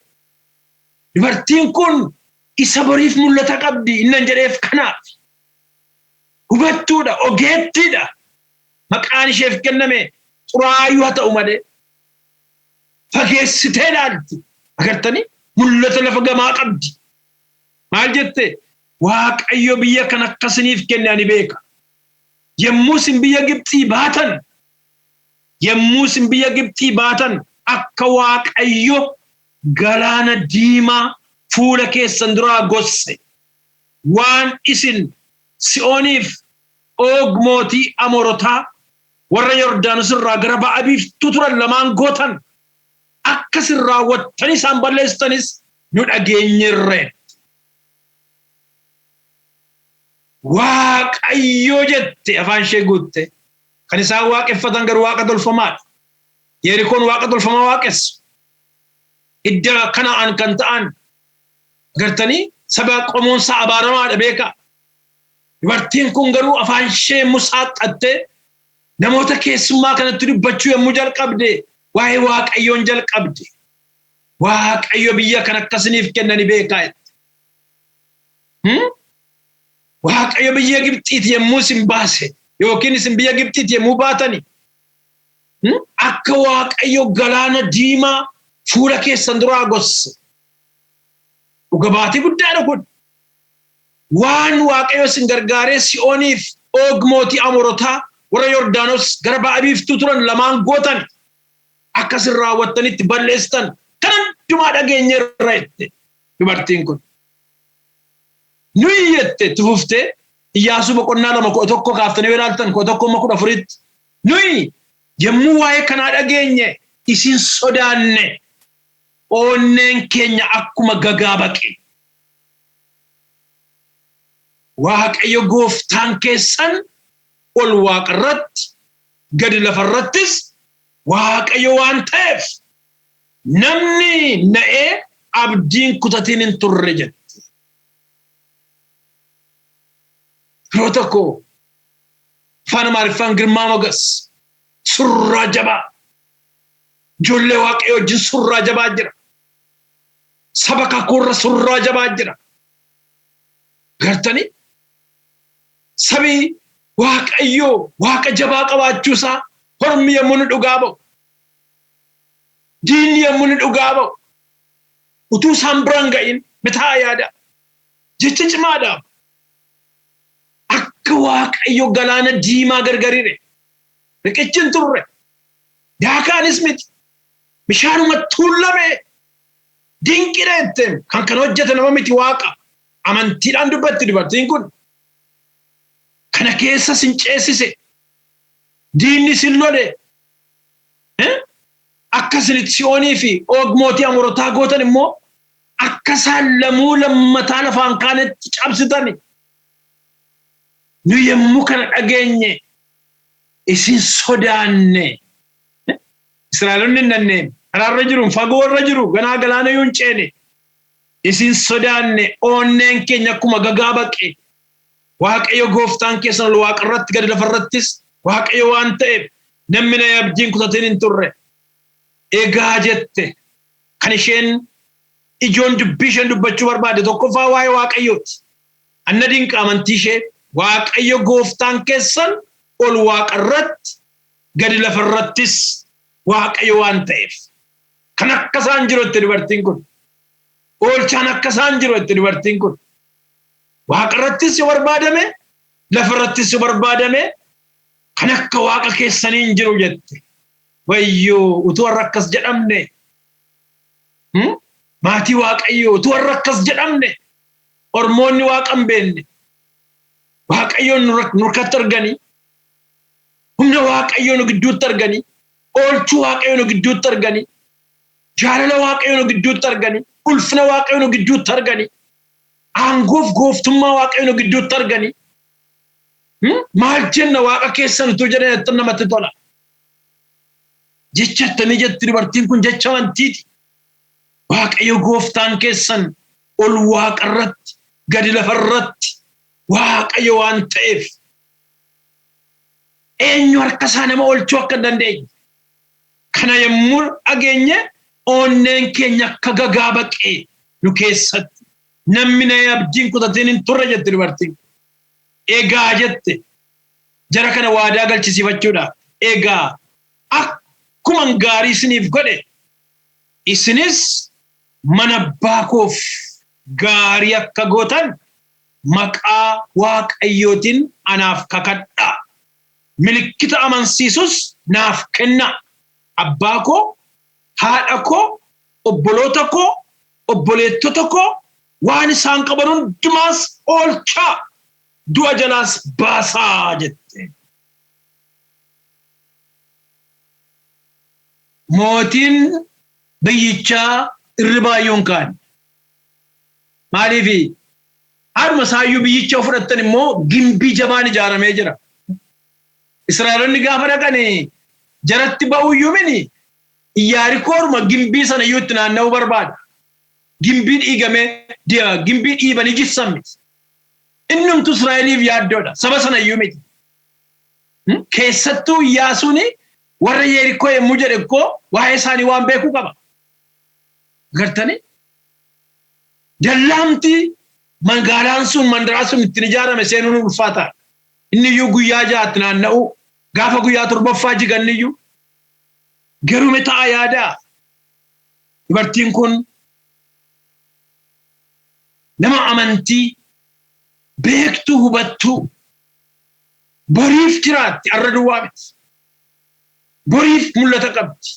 Dubartiin kun isa boriif mul'ata qabdi innan jedheef kanaaf. Hubattuudha, ogeettiidha. Maqaan isheef kenname xuraayyuu haa ta'u malee. Fageessitee ilaalti. Agartanii? Mul'ata lafa gamaa qabdi. Maal jette? Waaqayyo biyya kana akka isiniif kenne ani beeka. Yommuu isin biyya Gibxii baatan, yommuu isin biyya Gibxii baatan akka Waaqayyo galaana diimaa fuula keessan duraa gosse waan isin Si'ooniif Oog mootii Amoorotaa warra Yordaanos irraa gara ba'a biiftuu turan lamaan gootan akka isin raawwattanii isaan balleessitanis nu dhageenyeerra. Waaqayyo jette afaan ishee guutte. Kan isaan waaqeffatan garuu waaqa tolfamaadha. Yerikoon waaqa tolfamaa waaqessu. Hidda Kana'aan kan ta'an agartanii saba qomoonsaa abaaramaadha beekaa. Dubartiin kun garuu afaan ishee yommuu saaqqatte namoota keessummaa kanatti dubbachuu yommuu jalqabde waa'ee Waaqayyoon jalqabde. Waaqayyo biyya kan akka isiniif kenna ni beekaa jette. Waaqayyo biyya Gibxiiti yommuu isin baase Yookiin isin biyya Gibxiiti yommuu baatani akka Waaqayyo galaana diimaa fuula keessan duraa gosse. Dhuga baatii guddaadha kun. Waan Waaqayyo isin gargaaree Si'ooniif Og mootii Amoorotaa warra Yordaanos gara ba'a biiftuu turan lamaan gootan akka isin raawwattanitti balleessitan kan hundumaa dhageenyeerra jette dubartiin kun. Nuyi jette itti fuftee Iyyaasuu boqonnaa 2 11 kaaftanii yoo ilaaltan 11 amma 14tti nuyi yommuu waa'ee kanaa dhageenye isin sodaanne onneen keenya akkuma gagaa baqe. Waaqayyo gooftaan keessan ol waaqa irratti gadi lafa irrattis Waaqayyo waan ta'eef namni na'ee abdiin kutatiin hin turre jette. Firoota koo afaan Amaariffaan girmaa mogas surraa jabaa ijoollee Waaqayyo wajjin surraa jabaa jira. Saba kakuurra surraa jabaa jira. Gartanii sabi Waaqayyoo Waaqa jabaa qabaachuu isaa hormi yommuu nu dhugaa ba'u, diinni yommuu nu dhugaa ba'u, utuu isaan biraan ga'in bitaa yaada. Jecha cimaadha. Akka Waaqayyo galaana diimaa gargarire riqichi hin turre, daakaanis miti, bishaanuma tuullame dinqiidha jetteen kan kana hojjete nama miti Waaqa. Amantiidhaan dubbatti dubartiin kun. Kana keessa sin ceesise. Diinni sin lole. Akka isin itti Si'oonii fi Oog mootii Amoorotaa gootan immoo akka isaan lamuu lammataa lafaan kaanetti cabsitani. Nu yommuu kana dhageenye isin sodaanne. Israa'elonni hin nanneen karaarra jiru, fagoo irra jiru, ganaa galaana iyyuu hin ceene. Isin sodaanne, onneen keenya akkuma gagaa baqe. Waaqayyo gooftaan keessan ol waaqa irratti gadi lafa irrattis Waaqayyo waan ta'eef namni na abdiin kutatiin hin turre. Egaa jette kan isheen ijoon dubbii isheen dubbachuu barbaadde tokkoffaa waa'ee Waaqayyooti. Anna dinqa amantii ishee Waaqayyo gooftaan keessan ol waaqa irratti gadi lafa irrattis Waaqayyo waan ta'eef. Kan akka isaan jiru jette dubartiin kun. Oolchaan akka isaan jiru jette dubartiin kun. Waaqa irrattis yoo barbaadame, lafa irrattis yoo barbaadame kan akka Waaqa keessanii hin jiru jette. Wayyoo utuu har'a akkas jedhamne. Maatii Waaqayyoo utuu har'a akkas jedhamne. Ormoonni Waaqa hin beekne. Waaqayyoon nu harkatti arganii, humna Waaqayyoo nu gidduutti arganii, oolchuu Waaqayyoo nu gidduutti arganii, jaalala Waaqayyoo nu gidduutti arganii, ulfina Waaqayyoo nu gidduutti arganii, aangoof gooftummaa Waaqayyoo nu gidduutti arganii, maal jenna Waaqa keessan utuu jedhan attam namatti tola. Jecha attamii jetti dubartiin kun jecha amantiiti. Waaqayyo gooftaan keessan ol waaqa irratti gadi lafa irratti Waaqayyo waan ta'eef eenyu harka isaa nama oolchuu akka hin dandeenye. Kana yommuu dhageenye onneen keenya akka gagaa baqee nu keessatti namni na abdiin kutatiin hin turre jette dubartiin. Egaa jette jara kana waadaa galchisiifachuudhaaf egaa akkuman gaarii isiniif godhe isinis mana abbaa koof gaarii akka gootan maqaa Waaqayyootiin anaaf kakadhaa. Milikkita amansiisus naaf kennaa. Abbaa koo, haadha koo, obboloota koo, obboleettota koo, waan isaan qaban hundumaas oolchaa, du'a jalaas baasaa jette. Mootiin biyyichaa irribaa iyyuu hin kaane. Maaliifi? Haadhuma isaayyuu biyyicha yoo fudhattan immoo gimbii jabaan ijaaramee jira. Israa'elonni gaafa dhaqan jaratti ba'uyyuu mini Iyyaarikoodhuma gimbii sana iyyuu itti naanna'uu barbaada. Gimbii dhiigamee gimbii dhiibanii jissan miti. Innumtu Israa'eliif yaaddoodha. Saba sana iyyuu miti. Keessattuu Iyyaasuun warra Yeerikoo yommuu jedhe ikkoo waa'ee isaanii waan beekuu qaba. Gartanii? Dallaamti magaalaan sun mandaraa sun ittiin ijaarame seenuun ulfaataadha. Inni iyyuu guyyaa ja'atti naanna'u gaafa guyyaa torbaffaa jiganni iyyuu garuu mee ta'a yaadaa. Dubartiin kun nama amantii beektuu hubattuu boriif jiraatti arra duwwaa miti. Boriif mul'ata qabdi.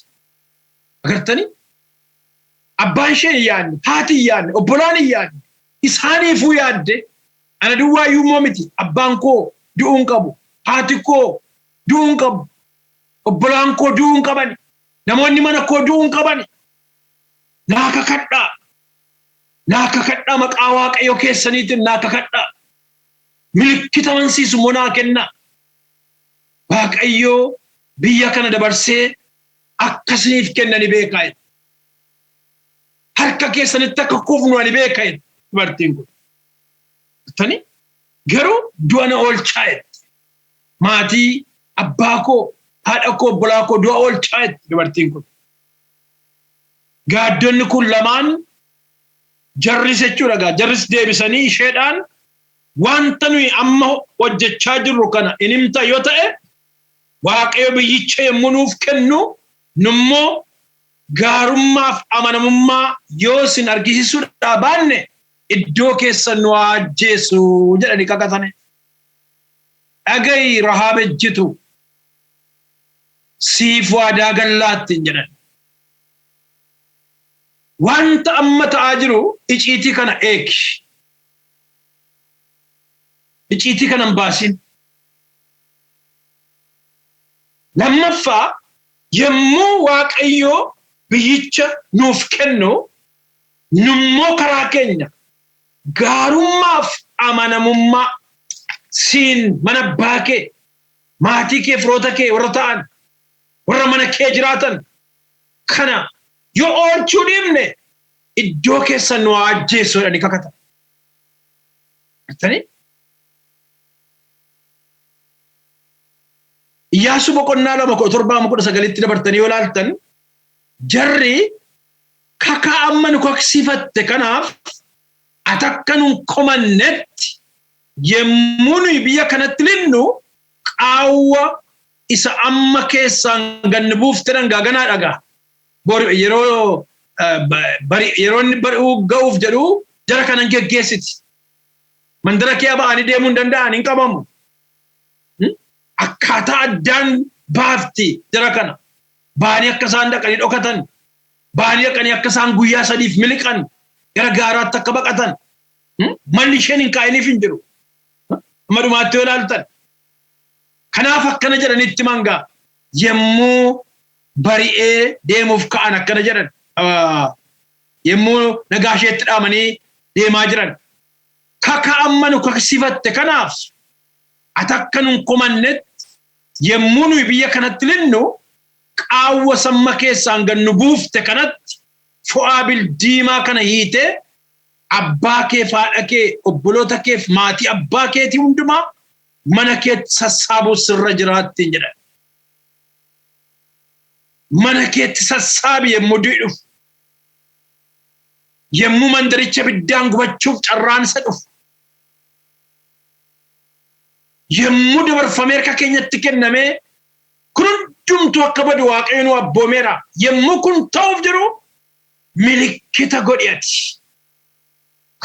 Agartanii? Abbaan ishee hin yaadne, haati hin yaadne, obbolaan hin yaadne, isaaniifuu yaadde ana duwwaa iyyuu immoo miti. Abbaan koo du'uu hin qabu, haati koo du'uu hin qabu, obbolaan koo du'uu hin qabani, namoonni mana koo du'uu hin qabani. Naa kakadhaa, naa kakadhaa maqaa Waaqayyo keessaniitiin naa kakadhaa. Milikkita amansiisu immoo naa kennaa. Waaqayyo biyya kana dabarsee akka isiniif kenna ni beekaa jedhe. Harka keessanitti akka kufnu ani beeka jedhe dubartiin kun. Tani garuu du'a na oolchaa jette. Maatii abbaa koo, haadha koo, obbolaa koo du'a oolchaa jette dubartiin kun. Gaaddonni kun lamaan jarris jechuudha gaa jarris deebisanii isheedhaan wanta nuyi amma hojjechaa jirru kana in himta yoo ta'e Waaqayyo biyyicha yommuu nuuf kennu nummoo gaarummaaf amanamummaa yoo isin argisiisuudhaa baanne iddoo keessan nu haa ajjeesu jedhanii kakatane. Dhaga'i Rahaab ejjitu siif waadaa gallaattiin jedhan. Wanta amma ta'aa jiru iciitii kana eegi. Iciitii kana hin baasin. Lammaffaa yommuu Waaqayyo biyyicha nuuf kennu nummoo karaa keenya gaarummaaf amanamummaa siin mana abbaa kee, maatii kee, firoota kee warra ta'an, warra mana kee jiraatan kana yoo oolchuu dhiifne iddoo keessan nu haa ajjeessu jedhanii kakatan. Argitanii? Iyyaasuu boqonnaa 2 17 amma 19tti dabartanii yoo ilaaltan jarri kakaa amma nu kaksiifatte kanaaf ati akka nun komannetti yemmuu nuyi biyya kanatti linnu qaawwa isa amma keessaan ganni buufte dhangaa ganaa dhagaa. Yeroo yeroo inni bari'uu ga'uuf jedhu jara kanan geggeessiti. Mandara kee ba'anii deemuu hin danda'an hin qabamu. Akkaataa addaan baafti jara kana. Ba'anii akka isaan dhaqanii dhokatan, ba'anii dhaqanii akka isaan guyyaa sadiif miliqan, gara gaaraatti akka baqatan. Malli isheen hin kaa'iniif hin jiru. Amma dhumaatti yoo ilaaltan. Kanaaf akkana jedhanii itti mangaa yommuu bari'ee deemuuf ka'an akkana jedhan. Yommuu nagaa isheetti dhaamanii deemaa jiran. Kaka amma nu kaksifatte kanaaf ati akka nun komannetti yommuu nuyi biyya kanatti linnu qaawwa samma keessaan gad nu buufte kanatti fo'aa bildiimaa kana hiitee abbaa keef haadha kee obboloota keef maatii abbaa keetii hundumaa mana keetti sassaabuu sirra jiraattiin jedhan. Mana keetti sassaabi yommuu du'i dhufu. Yommuu mandaricha ibiddaan gubachuuf carraan isa dhufu. Yommuu dabarfamee harka keenyatti kennamee kun hundumtuu akka badu Waaqayyo nu abboomeera. Yommuu kun ta'uuf jedhu milikkita godhi ati.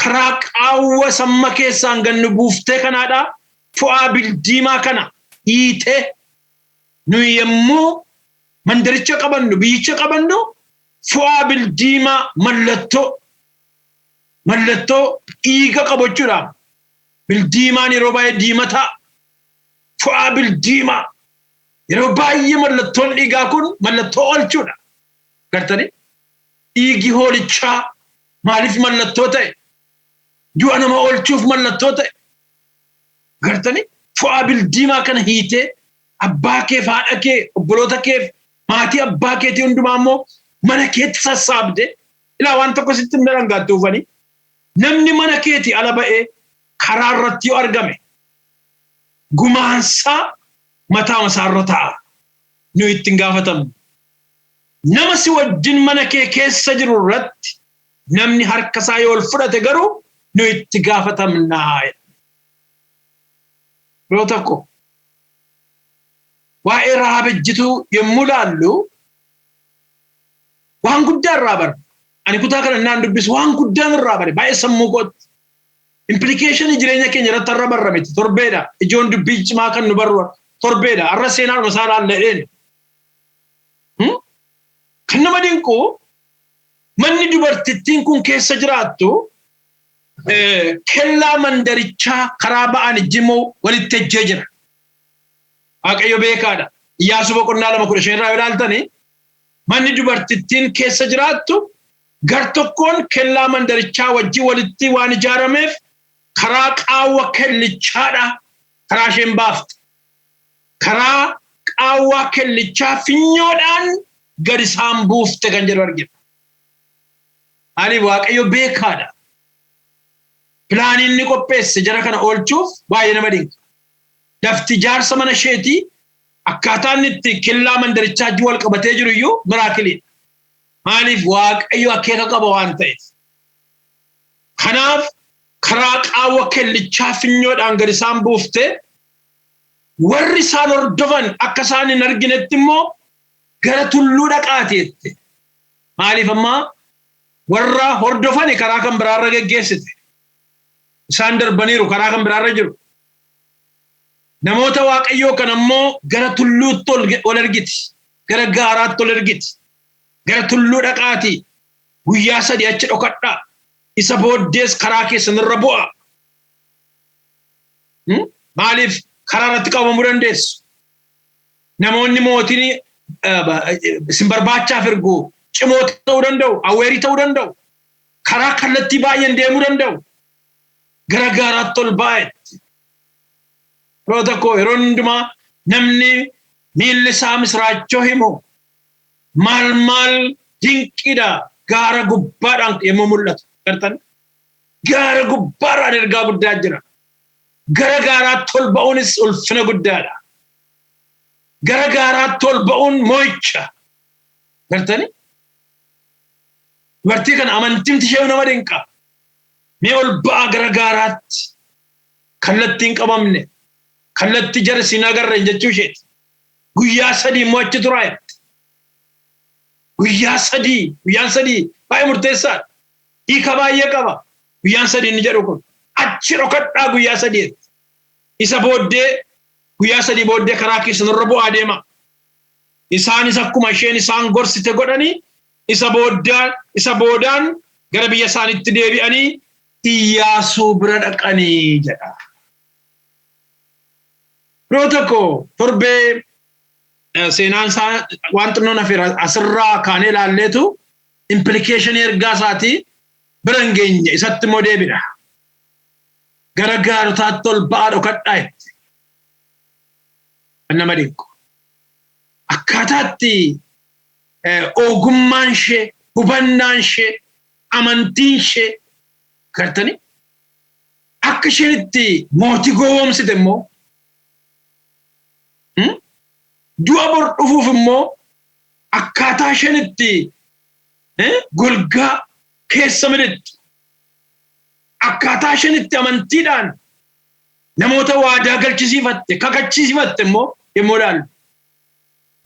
Karaa qaawwa samma keessaan gad nu buuftee kanaadha fo'aa bildiimaa kana hiitee nuyi yommuu mandaricha qabannu biyyicha qabannu fo'aa bildiimaa mallattoo mallattoo dhiiga qabu jechuudha. Bildiimaan yeroo baay'ee diimataa fo'aa bildiimaa yeroo baay'ee mallattoon dhiigaa kun mallattoo oolchuudha. Gartanii dhiigi hoolichaa maaliif mallattoo ta'e? Du'a nama oolchuuf mallattoo ta'e. Gartanii fo'aa bildiimaa kana hiitee abbaa keef haadha kee obboloota keef maatii abbaa keetii hundumaa immoo mana keetti sassaabde ilaa waan tokko sitti hin darangaatti ufanii namni mana keetii ala ba'ee karaa irratti yoo argame gumaansaa mataa isaarra ta'a nuyi ittiin gaafatamnu. Nama si wajjin mana kee keessa jiru irratti namni harka isaa yoo ol fudhate garuu nuyi itti gaafatamnaa. Yeroo tokko waa'ee Rahaab ejjituu yommuu laallu waan guddaa irraa bara. Ani kutaa kana naan dubbisu waan guddaan irraa bare baay'ee sammuu kootti. Implication jireenya keenya irratti har'a barra miti, torbeedha. Ijoon dubbii cimaa kan nu barru torbeedha. Har'a seenaadhuma isaa laalladheen. Kan nama dinqu, manni dubartittiin kun keessa jiraattu kellaa mandarichaa karaa ba'an ijjimoo walitti ejjee jira. Waaqayyo beekaadha. Iyyaasuu boqonnaa 2:15 irraa yoo ilaaltani, manni dubartittiin keessa jiraattu gar tokkoon kellaa mandarichaa wajjin walitti waan ijaarameef karaa qaawwa kellichaadha karaa isheen baafte. Karaa qaawwaa kellichaa finyoodhaan gad isaan buufte kan jedhu argina. Maaliif? Waaqayyo beekaadha. Plan inni qopheesse jara kana oolchuuf baay'ee nama dinqa. Lafti ijaarsa mana isheetii akkaataa inni itti kellaa mandarichaa wajjin wal qabatee jiru iyyuu miracle dha. Maaliif? Waaqayyo akeeka qaba waan ta'eef. Kanaaf karaa qaawwa kellichaa finyoodhaan gad isaan buufte, warri isaan hordofan akka isaan hin arginetti immoo gara tulluu dhaqaateette. Maaliif ammaa warra hordofani karaa kan biraarra geggeessite. Isaan darbaniiru, karaa kan biraarra jiru. Namoota Waaqayyoo kan ammoo gara tulluutti ol ergiti. Gara gaaraatti ol ergiti. Gara tulluu dhaqaatii guyyaa 3 achi dhokadhaa. Isa booddees karaa keessanirra bu'a. Maaliif karaa irratti qabamuu dandeessu? Namoonni mootiin isin barbaachaaf ergu cimoo ta'uu danda'u, aware ta'uu danda'u, karaa kallattii baay'een deemuu danda'u. Gara gaaraatti ol ba'etti. Yeroo tokko, yeroo hundumaa namni miilli isaa misiraachoo himu maal maal dinqiidha, gaara gubbaadhaan yommuu mul'atu. Gartan gaara gubbaadhaan ergaa guddaa jira. Gara gaaraatti ol ba'uunis ulfina guddaadha. Gara gaaraatti ol ba'uun mo'icha. Gartani? Dubartii kana amantimti ishee nama dinqa. Mee ol ba'a gara gaaraatti. Kallattiin qabamne. Kallattii jara siin agarre jechuu isheeti. Guyyaa 3 immoo achi turaa jette. Guyyaa 3, guyyaan 3 baay'ee murteessaadha. Hiika baay'ee qaba. Guyyaan 3 inni jedhu kun. Achi dhokadhaa guyyaa 3. Isa booddee, guyyaa 3 booddee karaa keessan irra bu'aa deema. Isaanis akkuma isheen isaan gorsite godhanii isa boodaan gara biyya isaaniitti deebi'anii Iyyaasuu bira dhaqanii jedha. Yeroo tokko torbee seenaan isaa waan xinnoon hafeera, asirraa kaanee ilaalleetu implication ergaa isaatii bira hin geenye, isatti immoo deebina. Gara gaarotaatti ol ba'aa dhokadhaa jette. Kan nama dinqu. Akkaataatti ogummaan ishee, hubannaan ishee, amantiin ishee gartanii akka isheen itti mootii gowwoomsite immoo, du'a bor dhufuuf immoo akkaataa isheen itti golgaa keessa miliqxu, akkaataa isheen itti amantiidhaan namoota waadaa galchisiifatte, kakachiisifatte immoo yommuu ilaallu,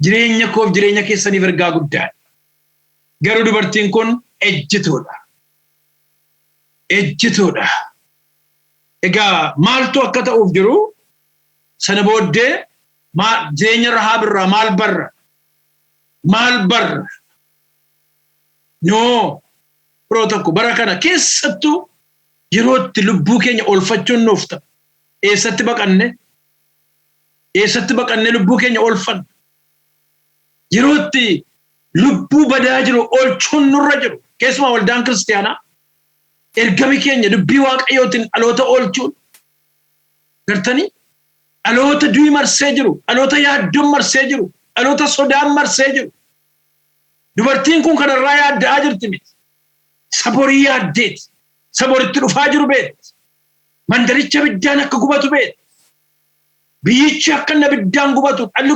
jireenya koof jireenya keessaniif ergaa guddaadha. Garuu dubartiin kun ejjituudha. Ejjituudha. Egaa maaltu akka ta'uuf jiru sana booddee jireenya Rahaab irraa maal barra? Maal barra? Noo yeroo tokko bara kana keessattuu yeroo itti lubbuu keenya oolfachuun nuuf ta'a. Eessatti baqanne? Eessatti baqanne lubbuu keenya oolfanna? Yeroo itti lubbuu badaa jiru oolchuun nurra jiru, keessumaa waldaan kiristiyaanaa, ergami keenya dubbii Waaqayyootiin dhaloota oolchuun, gartanii, dhaloota du'i marsee jiru, dhaloota yaaddoon marsee jiru, dhaloota sodaan marsee jiru. Dubartiin kun kanarraa yaadda'aa jirti miti. Saborii yaaddeeti. Saboritti dhufaa jiru beekti. Mandaricha abiddaan akka gubatu beekti. Biyyichi akka inni abiddaan gubatu, dhalli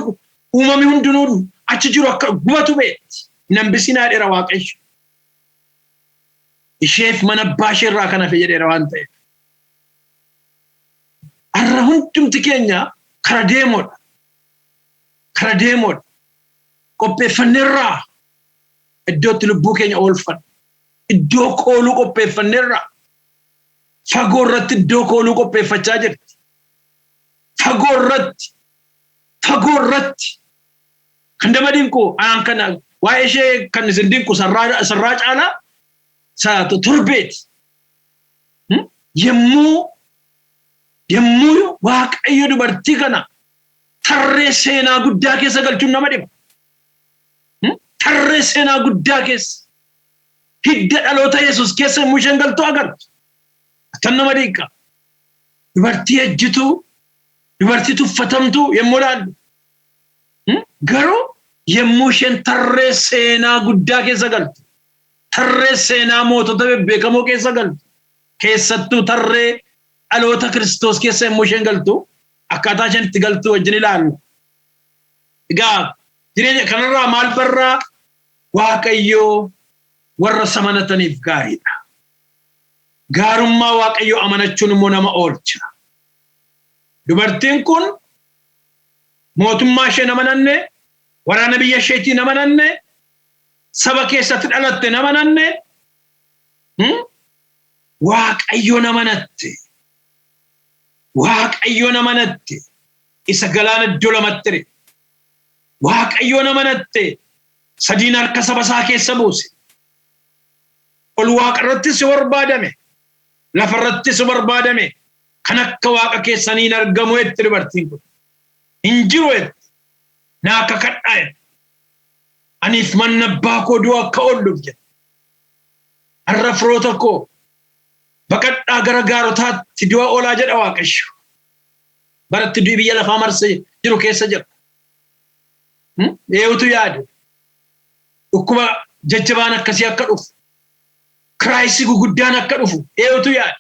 uumamni hundinuu achi jiru akka gubatu beekti. Nambisinaa dheera Waaqayyo. Isheef mana abbaa ishee irraa kan hafe jedheera waan ta'eef. Har'a hundumti keenya kara deemoodha. Kara deemoodha. Qopheeffanneerraa iddootti lubbuu keenya oolfanna. Iddoo kooluu qopheeffanneerraa. Fagoo irratti iddoo kooluu qopheeffachaa jirti. Fagoo irratti. Fagoo irratti. Kan nama dinqu anaan kana waa'ee ishee kan isin dinqu sarraa caalaa torbeeti. Yommuu Waaqayyo dubartii kana tarree seenaa guddaa keessa galchuun nama dhiba. Tarree seenaa guddaa keessa hidda dhaloota Yesuus keessa yommuu isheen galtu agartu. Akkan nama dinqa. Dubartii ejjituu, dubartii tuffatamtuu yommuu ilaallu. Garuu yommuu isheen tarree seenaa guddaa keessa galtu, tarree seenaa mootota bebbeekamoo keessa galtu, keessattuu tarree dhaloota Kiristoos keessa yommuu isheen galtu, akkaataa isheen itti galtu wajjin ilaallu. Egaa jireenya kanarraa maal barraa? Waaqayyoo warra isa amanataniif gaariidha. Gaarummaa Waaqayyoo amanachuun immoo nama oolcha. Dubartiin kun mootummaa ishee amananne, waraana biyya isheetiin amananne, saba keessatti dhalatte amananne, Waaqayyoon amanatte. Waaqayyoon amanatte. Isa galaana iddoo lamatti hire. Waaqayyoon amanatte. Sadiin harka saba isaa keessa buuse. Ol waaqa irrattis yoo barbaadame, lafa irrattis yoo barbaadame, kan akka waaqa keessanii hin argamu jette dubartiin kun. Hin jiru jette. Naa kakadhaa jette. Aniif manni abbaa koo du'a akka oolluuf jette. Har'a firoota koo baqadhaa gara gaarotaatti du'a oolaa jedha Waaqayyo. Baratti du'i biyya lafaa marsee jiru keessa jira. Eenyutu yaade? Dhukkuba jajjabaan akkasii akka dhufu, crisis guguddaan akka dhufu eenyutu yaade?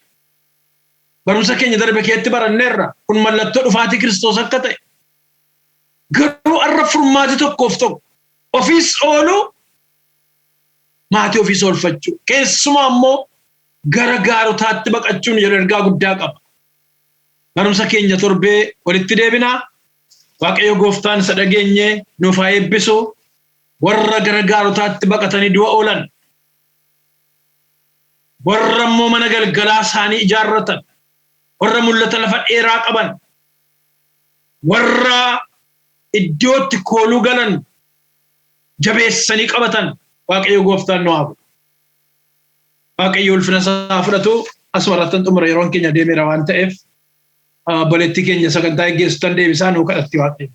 Barumsa keenya darbe keetti baranneerra kun mallattoo dhufaatii Kiristoos akka ta'e. Garuu har'a furmaati tokkoof tokko ofiis oolu, maatii ofiis oolfachuu, keessumaa immoo gara gaarotaatti baqachuun yeroo ergaa guddaa qaba. Barumsa keenya torbee walitti deebinaa. Waaqayyo gooftaan isa dhageenye nuuf haa eebbisu. Warra gara gaarotaatti baqatanii du'a oolan, warra immoo mana galgalaa isaanii ijaarratan, warra mul'ata lafa dheeraa qaban, warra iddootti kooluu galan jabeessanii qabatan Waaqayyo gooftaan nu haa godhu. Waaqayyo ulfina isaa fudhatu. Asuma irratti xumura, yeroon keenya deemeera waan ta'eef, obboleettii keenya sagantaa geggeessutan deebisaa, nuu kadhatti Waaqayyo.